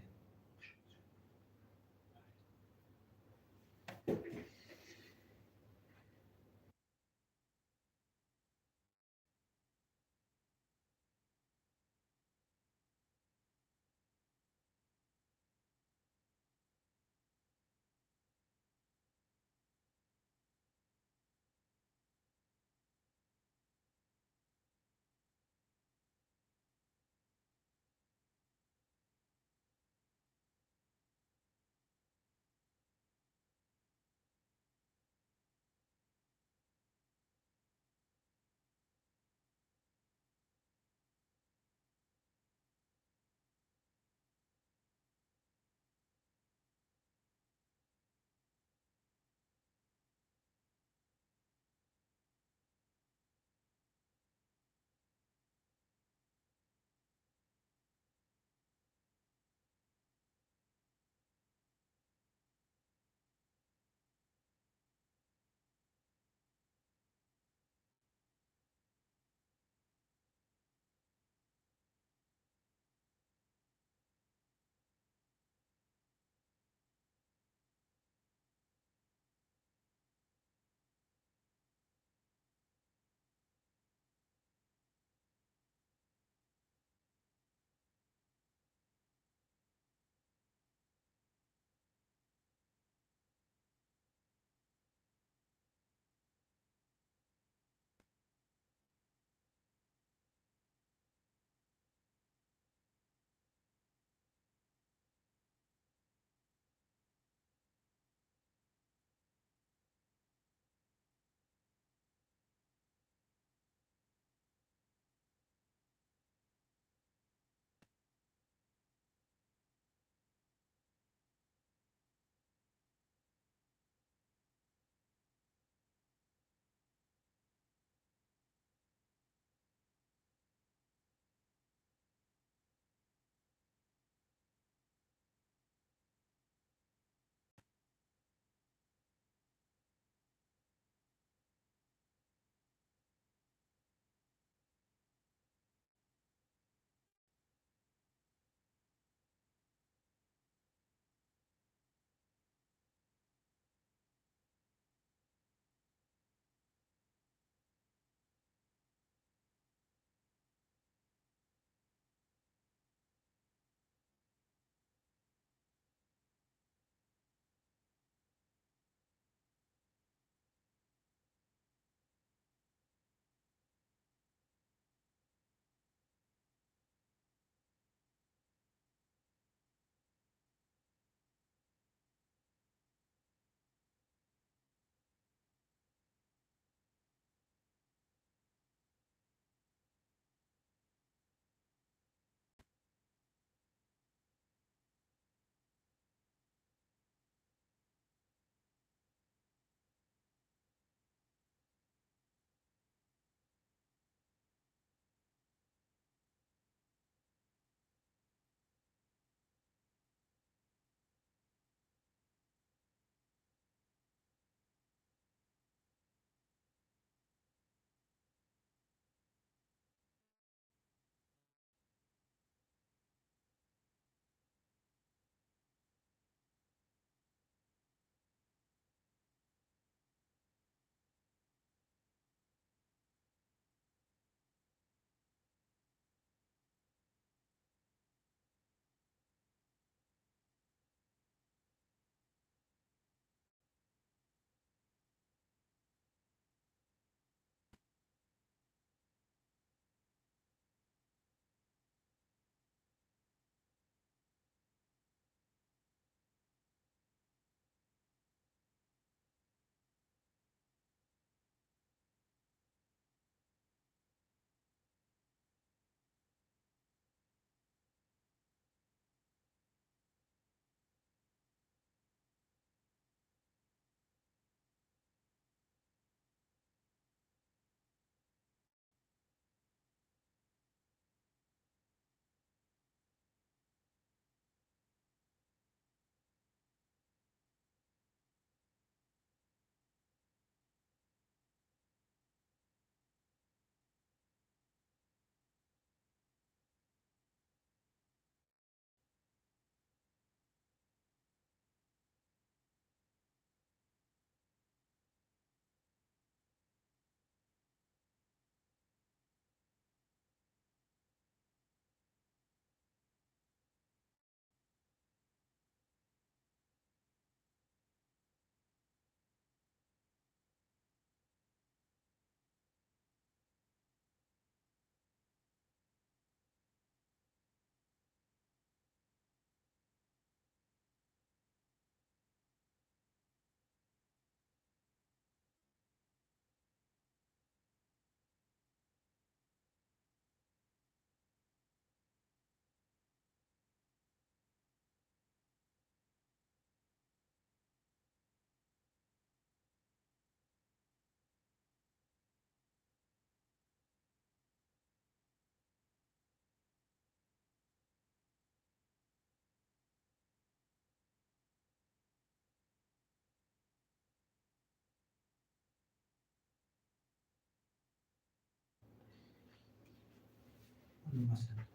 Speaker 2: Масалан.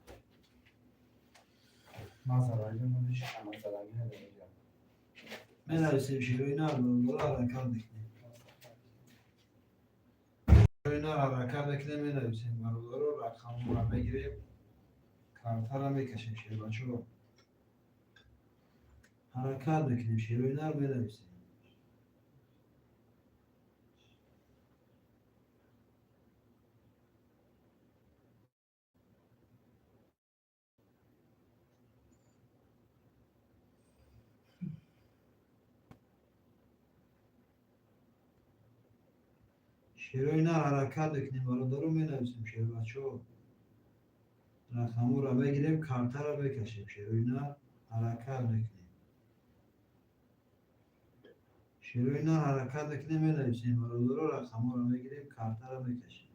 Speaker 3: Ман зарари надоштам, ман зарари надорам.
Speaker 1: Менависем, шерои нар, бародаро, ҳаракат мекунем. Шерои нар, ҳаракат мекунем, менависем, бародаро, рақамҳоро мегирем, картаро мекашем, шербачо. Ҳаракат мекунем, шерои нар, менависем. Шерои нар, ҳаракат мекунем, бародаро, менависем, шербачо. Рақамҳоро мегирем, картаро мекашем, шерои нар, ҳаракат мекунем. Шерои нар, ҳаракат мекунем, менависем, бародаро, рақамҳоро мегирем, картаро мекашем.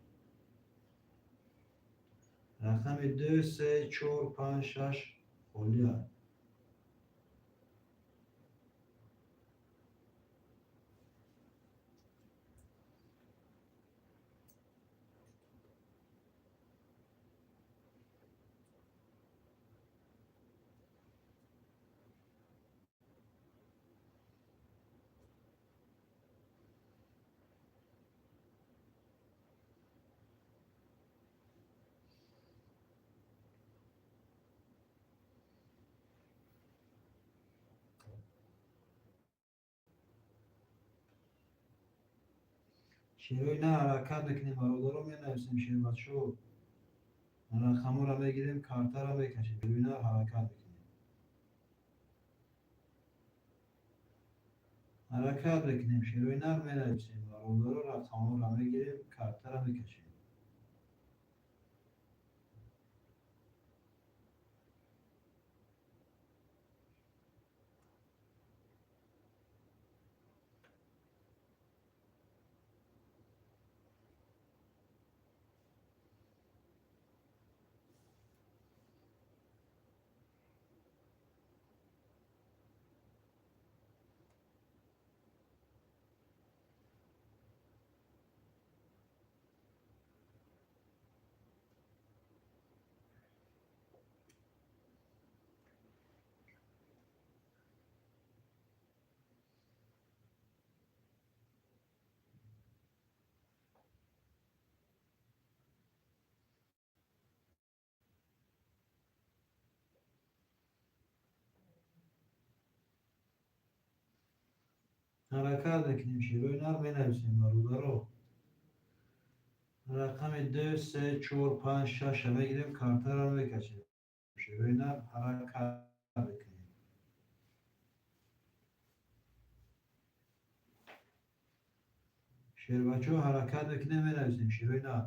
Speaker 1: Рақами ду, се, чор, панҷ, шаш холия. Шерои нар, ҳаракат мекунем, бародаро, менависем, шербачо. Рақамҳоро мегирем, картаро мекашем. Шерои нар, ҳаракат мекунем. Ҳаракат мекунем, шерои нар, менависем, бародаро, рақамҳоро мегирем, картаро мекашем. Ҳаракат мекунем, шерои нар, менависем, бародаро. Рақами ду, се, чор, панҷ, шаша мегирем, картаро мекашем. Шерои нар, ҳаракат мекунем. Шербачо, ҳаракат мекунем, менависем, шерои нар.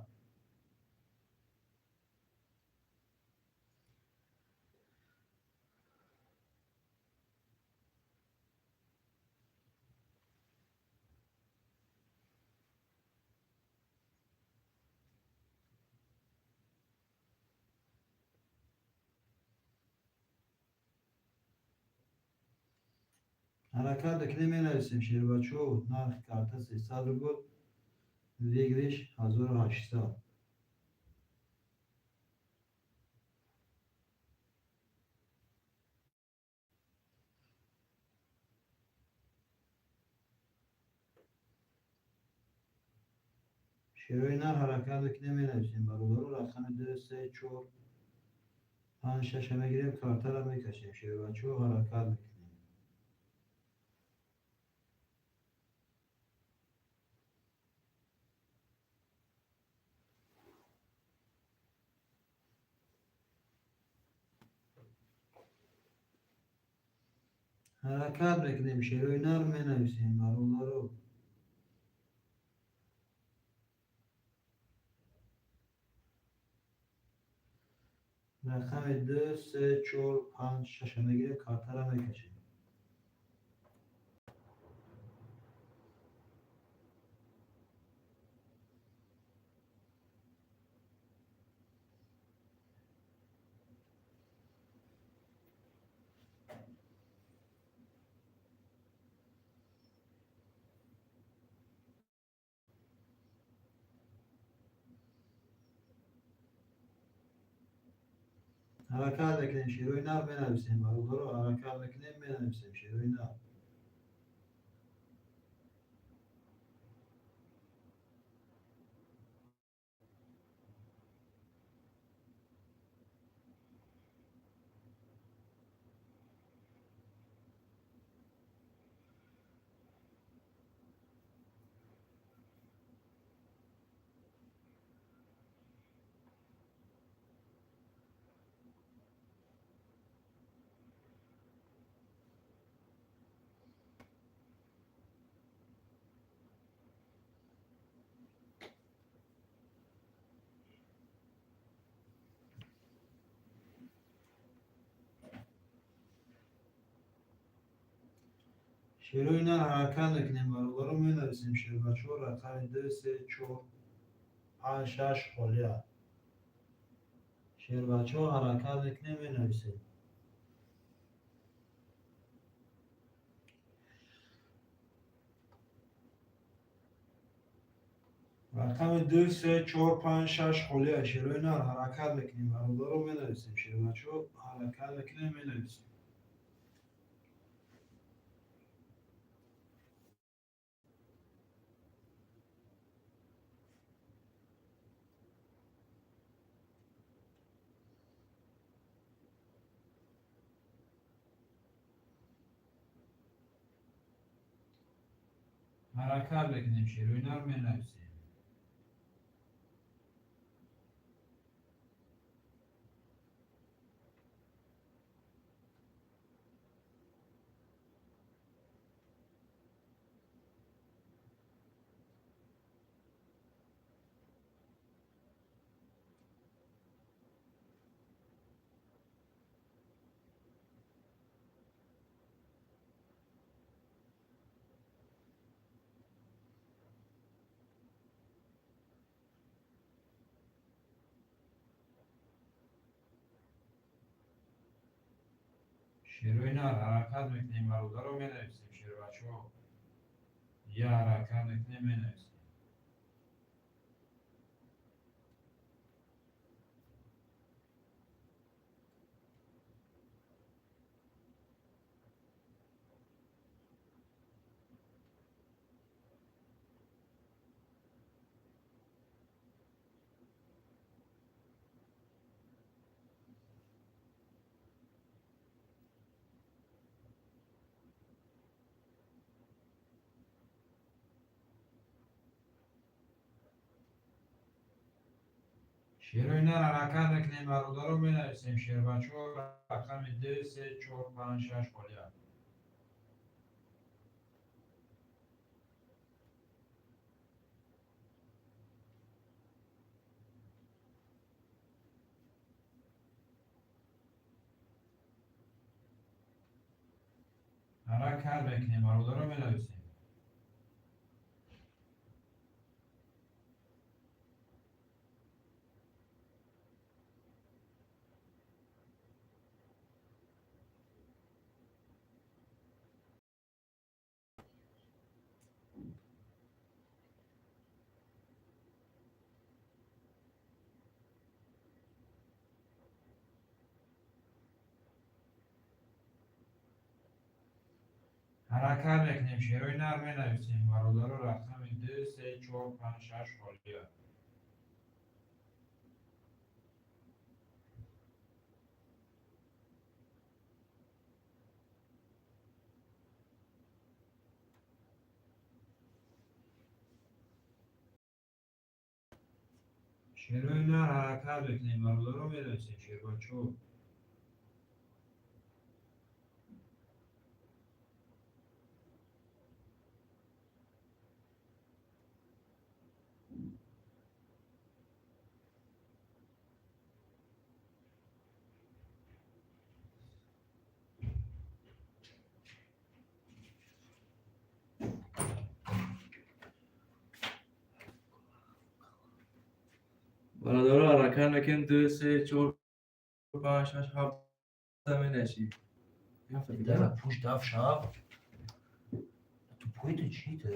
Speaker 1: Ҳаракат мекунем, менависем, шербачо. Нархи карта 300 рубл, выигрыш 1800. Шерои нар, ҳаракат мекунем, менависем, бародаро, рақами ду, се, чор, панҷ, шаша мегирем, картаро мекашем. Шербачо, ҳаракат мекунем. Ҳаракат мекунем, шерои нар, менависем, бародаро. Рақами ду, се, чор, панҷ, шаша мегирем, картаро мекашем. Ҳаракат мекунем, шерои нар, менависем, бародаро, ҳаракат мекунем, менависем, шерои нар. Шерои нар, ҳаракат мекунем, бародаро, менависем, шербачаҳо, рақами ду, се, чор, панҷ, шаш холия. Шербачаҳо, ҳаракат мекунем, менависем. Рақами ду, се, чор, панҷ, шаш холия. Шерои нар, ҳаракат мекунем, бародаро, менависем, шербачаҳо, ҳаракат мекунем, менависем. Ҳаракат мекунем, шерои нар, менависем. Шерои нар, ҳаракат мекунем, бародаро, менависем, шербачаҳо. Я ҳаракат мекунем, менависем. Шерои нар, ҳаракат мекунем, бародаро, менависем, шербачаҳо, рақами ду, се, чор, панҷ, шаш холия. Ҳаракат мекунем, бародаро, менависем. Ҳаракат мекунем, шерои нар, менависем, бародаро, рақами ду, се, чор, панҷ, шаш холия. Шерои нар, ҳаракат мекунем, бародаро, менависем, шербачаҳо.
Speaker 4: Бародаро, ҳаракат мекунем, ду, се, чор, панҷ, шаш, ҳафт менависем.
Speaker 2: Да, пушт даф шав. Тупой ты чӣ ты?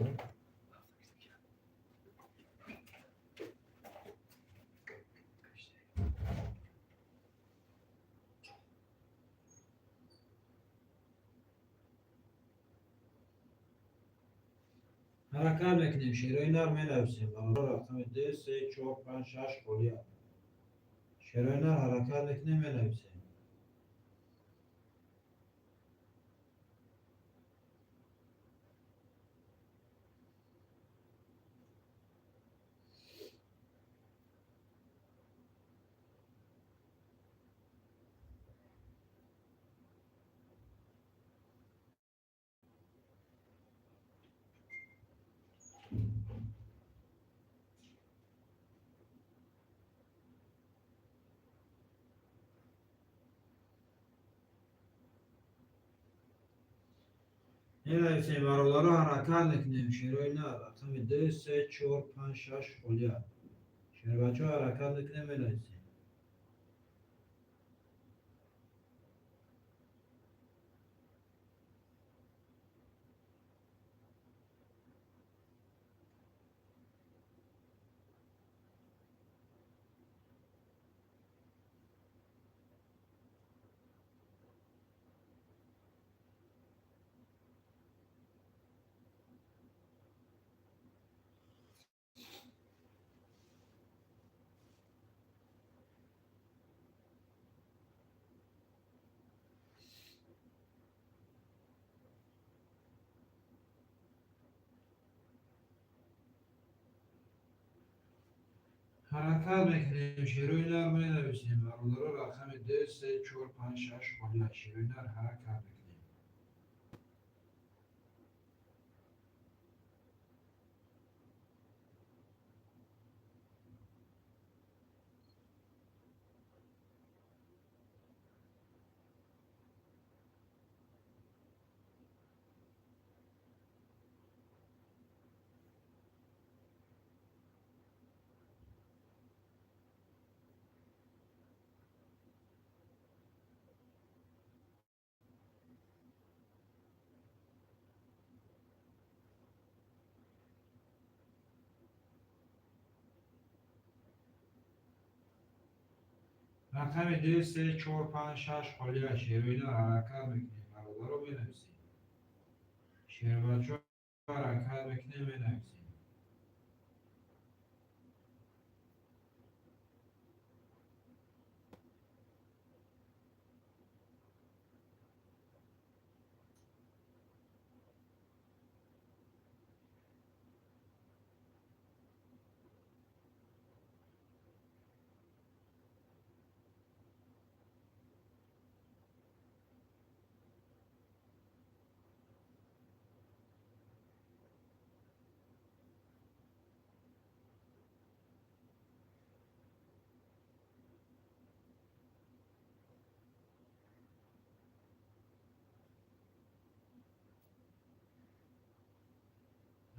Speaker 1: Ҳаракат мекунем, шерои нар менависем. Бародар, рақами 2, 3, 4, 5, 6 холия. Шерои нар ҳаракат мекунем, менависем. Менависем, бародаро, ҳаракат мекунем. Шерои нар рақами 2, 3, 4, 5, 6 холия. Шербачаҳо, ҳаракат мекунем, менависем. Ҳаракат мекунем, шерои нар менависем. Бародаро, рақами 2, 3, 4, 5, 6 холия. Шерои нар ҳаракат мекунем. Рақами 2, 3, 4, 5, 6 холия. Шерои нар ҳаракат мекунем. Бародаро, менависем. Шербачаҳо, ҳаракат мекунем, менависем.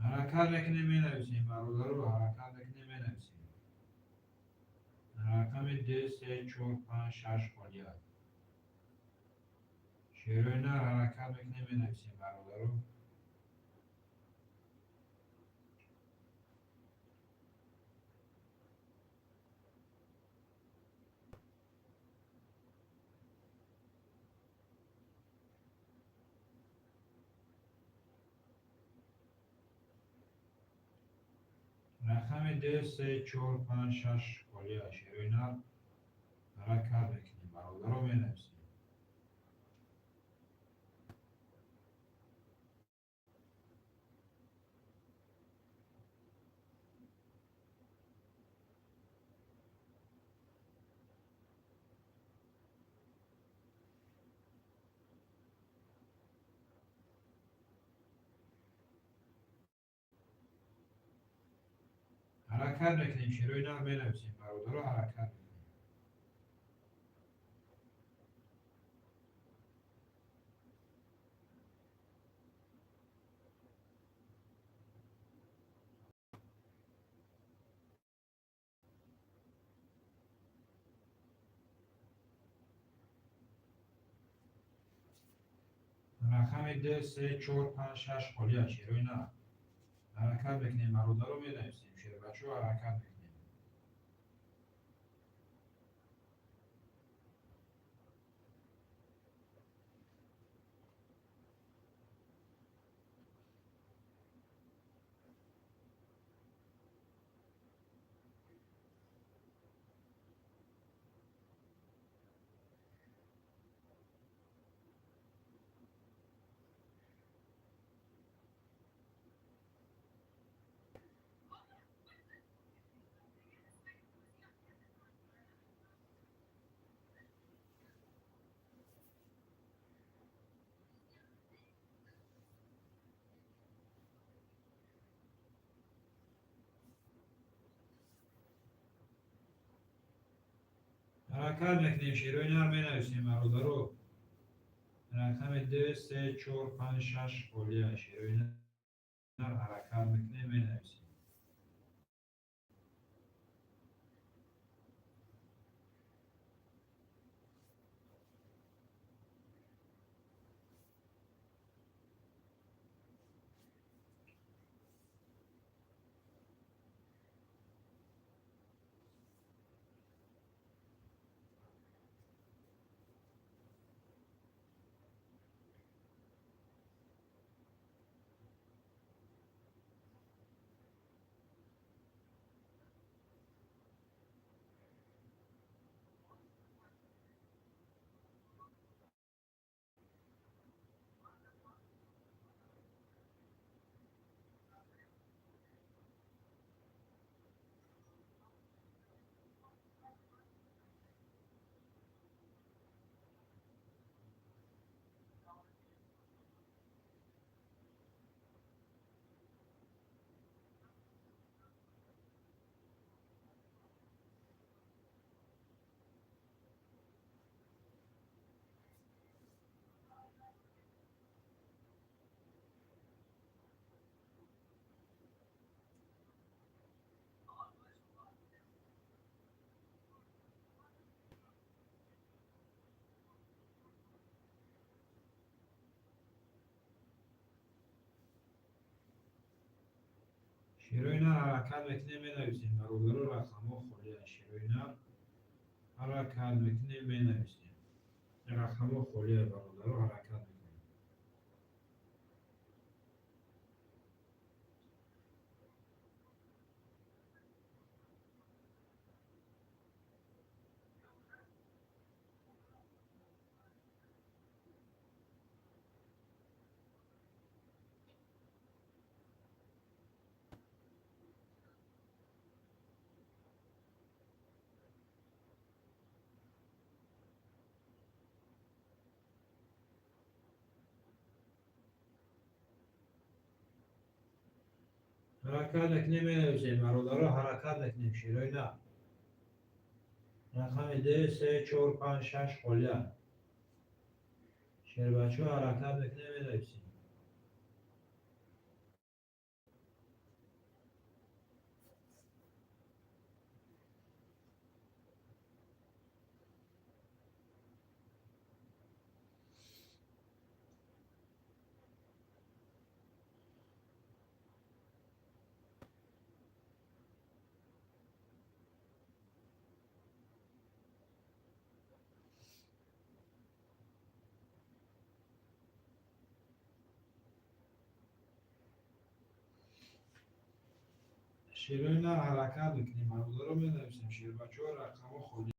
Speaker 1: Ҳаракат мекунем, менависем. Бародаро, ҳаракат мекунем, менависем. Рақами 2, 3, 4, 5, 6 холия. Шерои нар ҳаракат мекунем, менависем, бародаро. Рақами 2, 3, 4, 5, 6 холия. Шерои нар ҳаракат мекунем. Бародаро, менависем. Ҳаракат мекунем, шерои нар менависем. Бародаро, ҳаракат мекунем. Рақами 2, 3, 4, 5, 6 холия. Шерои нар ҳаракат мекунем. Бародаро, менависем. Шербачаҳо, ҳаракат мекунем. Ҳаракат мекунем, шерои нар менависем, бародаро. Рақами 2, 3, 4, 5, 6 холия. Шерои нар ҳаракат мекунем, менависем. Шерои нар ҳаракат мекунем, менависем. Бародаро, рақамҳо холия. Шерои нар ҳаракат мекунем, менависем. Рақамҳо холия, бародаро, ҳаракат мекунем. Ҳаракат мекунем, менависем. Бародаро, ҳаракат мекунем, шерои нар. Рақами 2, 3, 4, 5, 6 холия. Шербачо, ҳаракат мекунем, менависем. Шерои нар ҳаракат мекунем, бародаро, менависем. Шербачо, рақамҳо холия.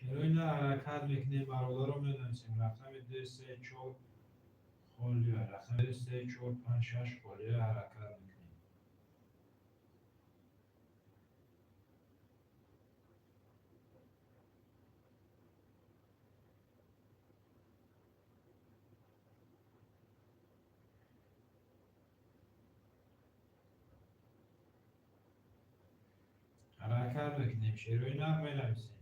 Speaker 1: Шерои нар ҳаракат мекунем, бародаро, менависем. Рақами 2, 3, 4 холия. Рақами 2, 3, 4, 5, 6 холия ҳаракат мекунем. Ҳаракат мекунем, шерои нар менависем.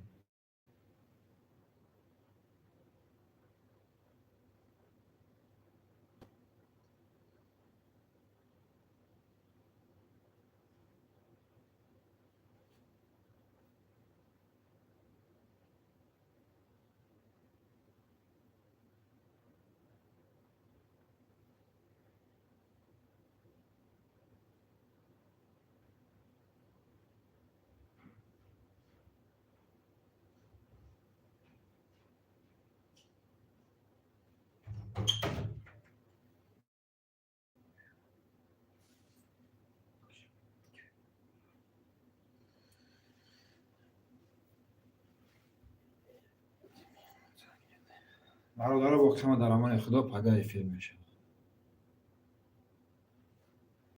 Speaker 1: Бародаро, боқӣ ҳама дар амони Худо, пага эфир мешавад.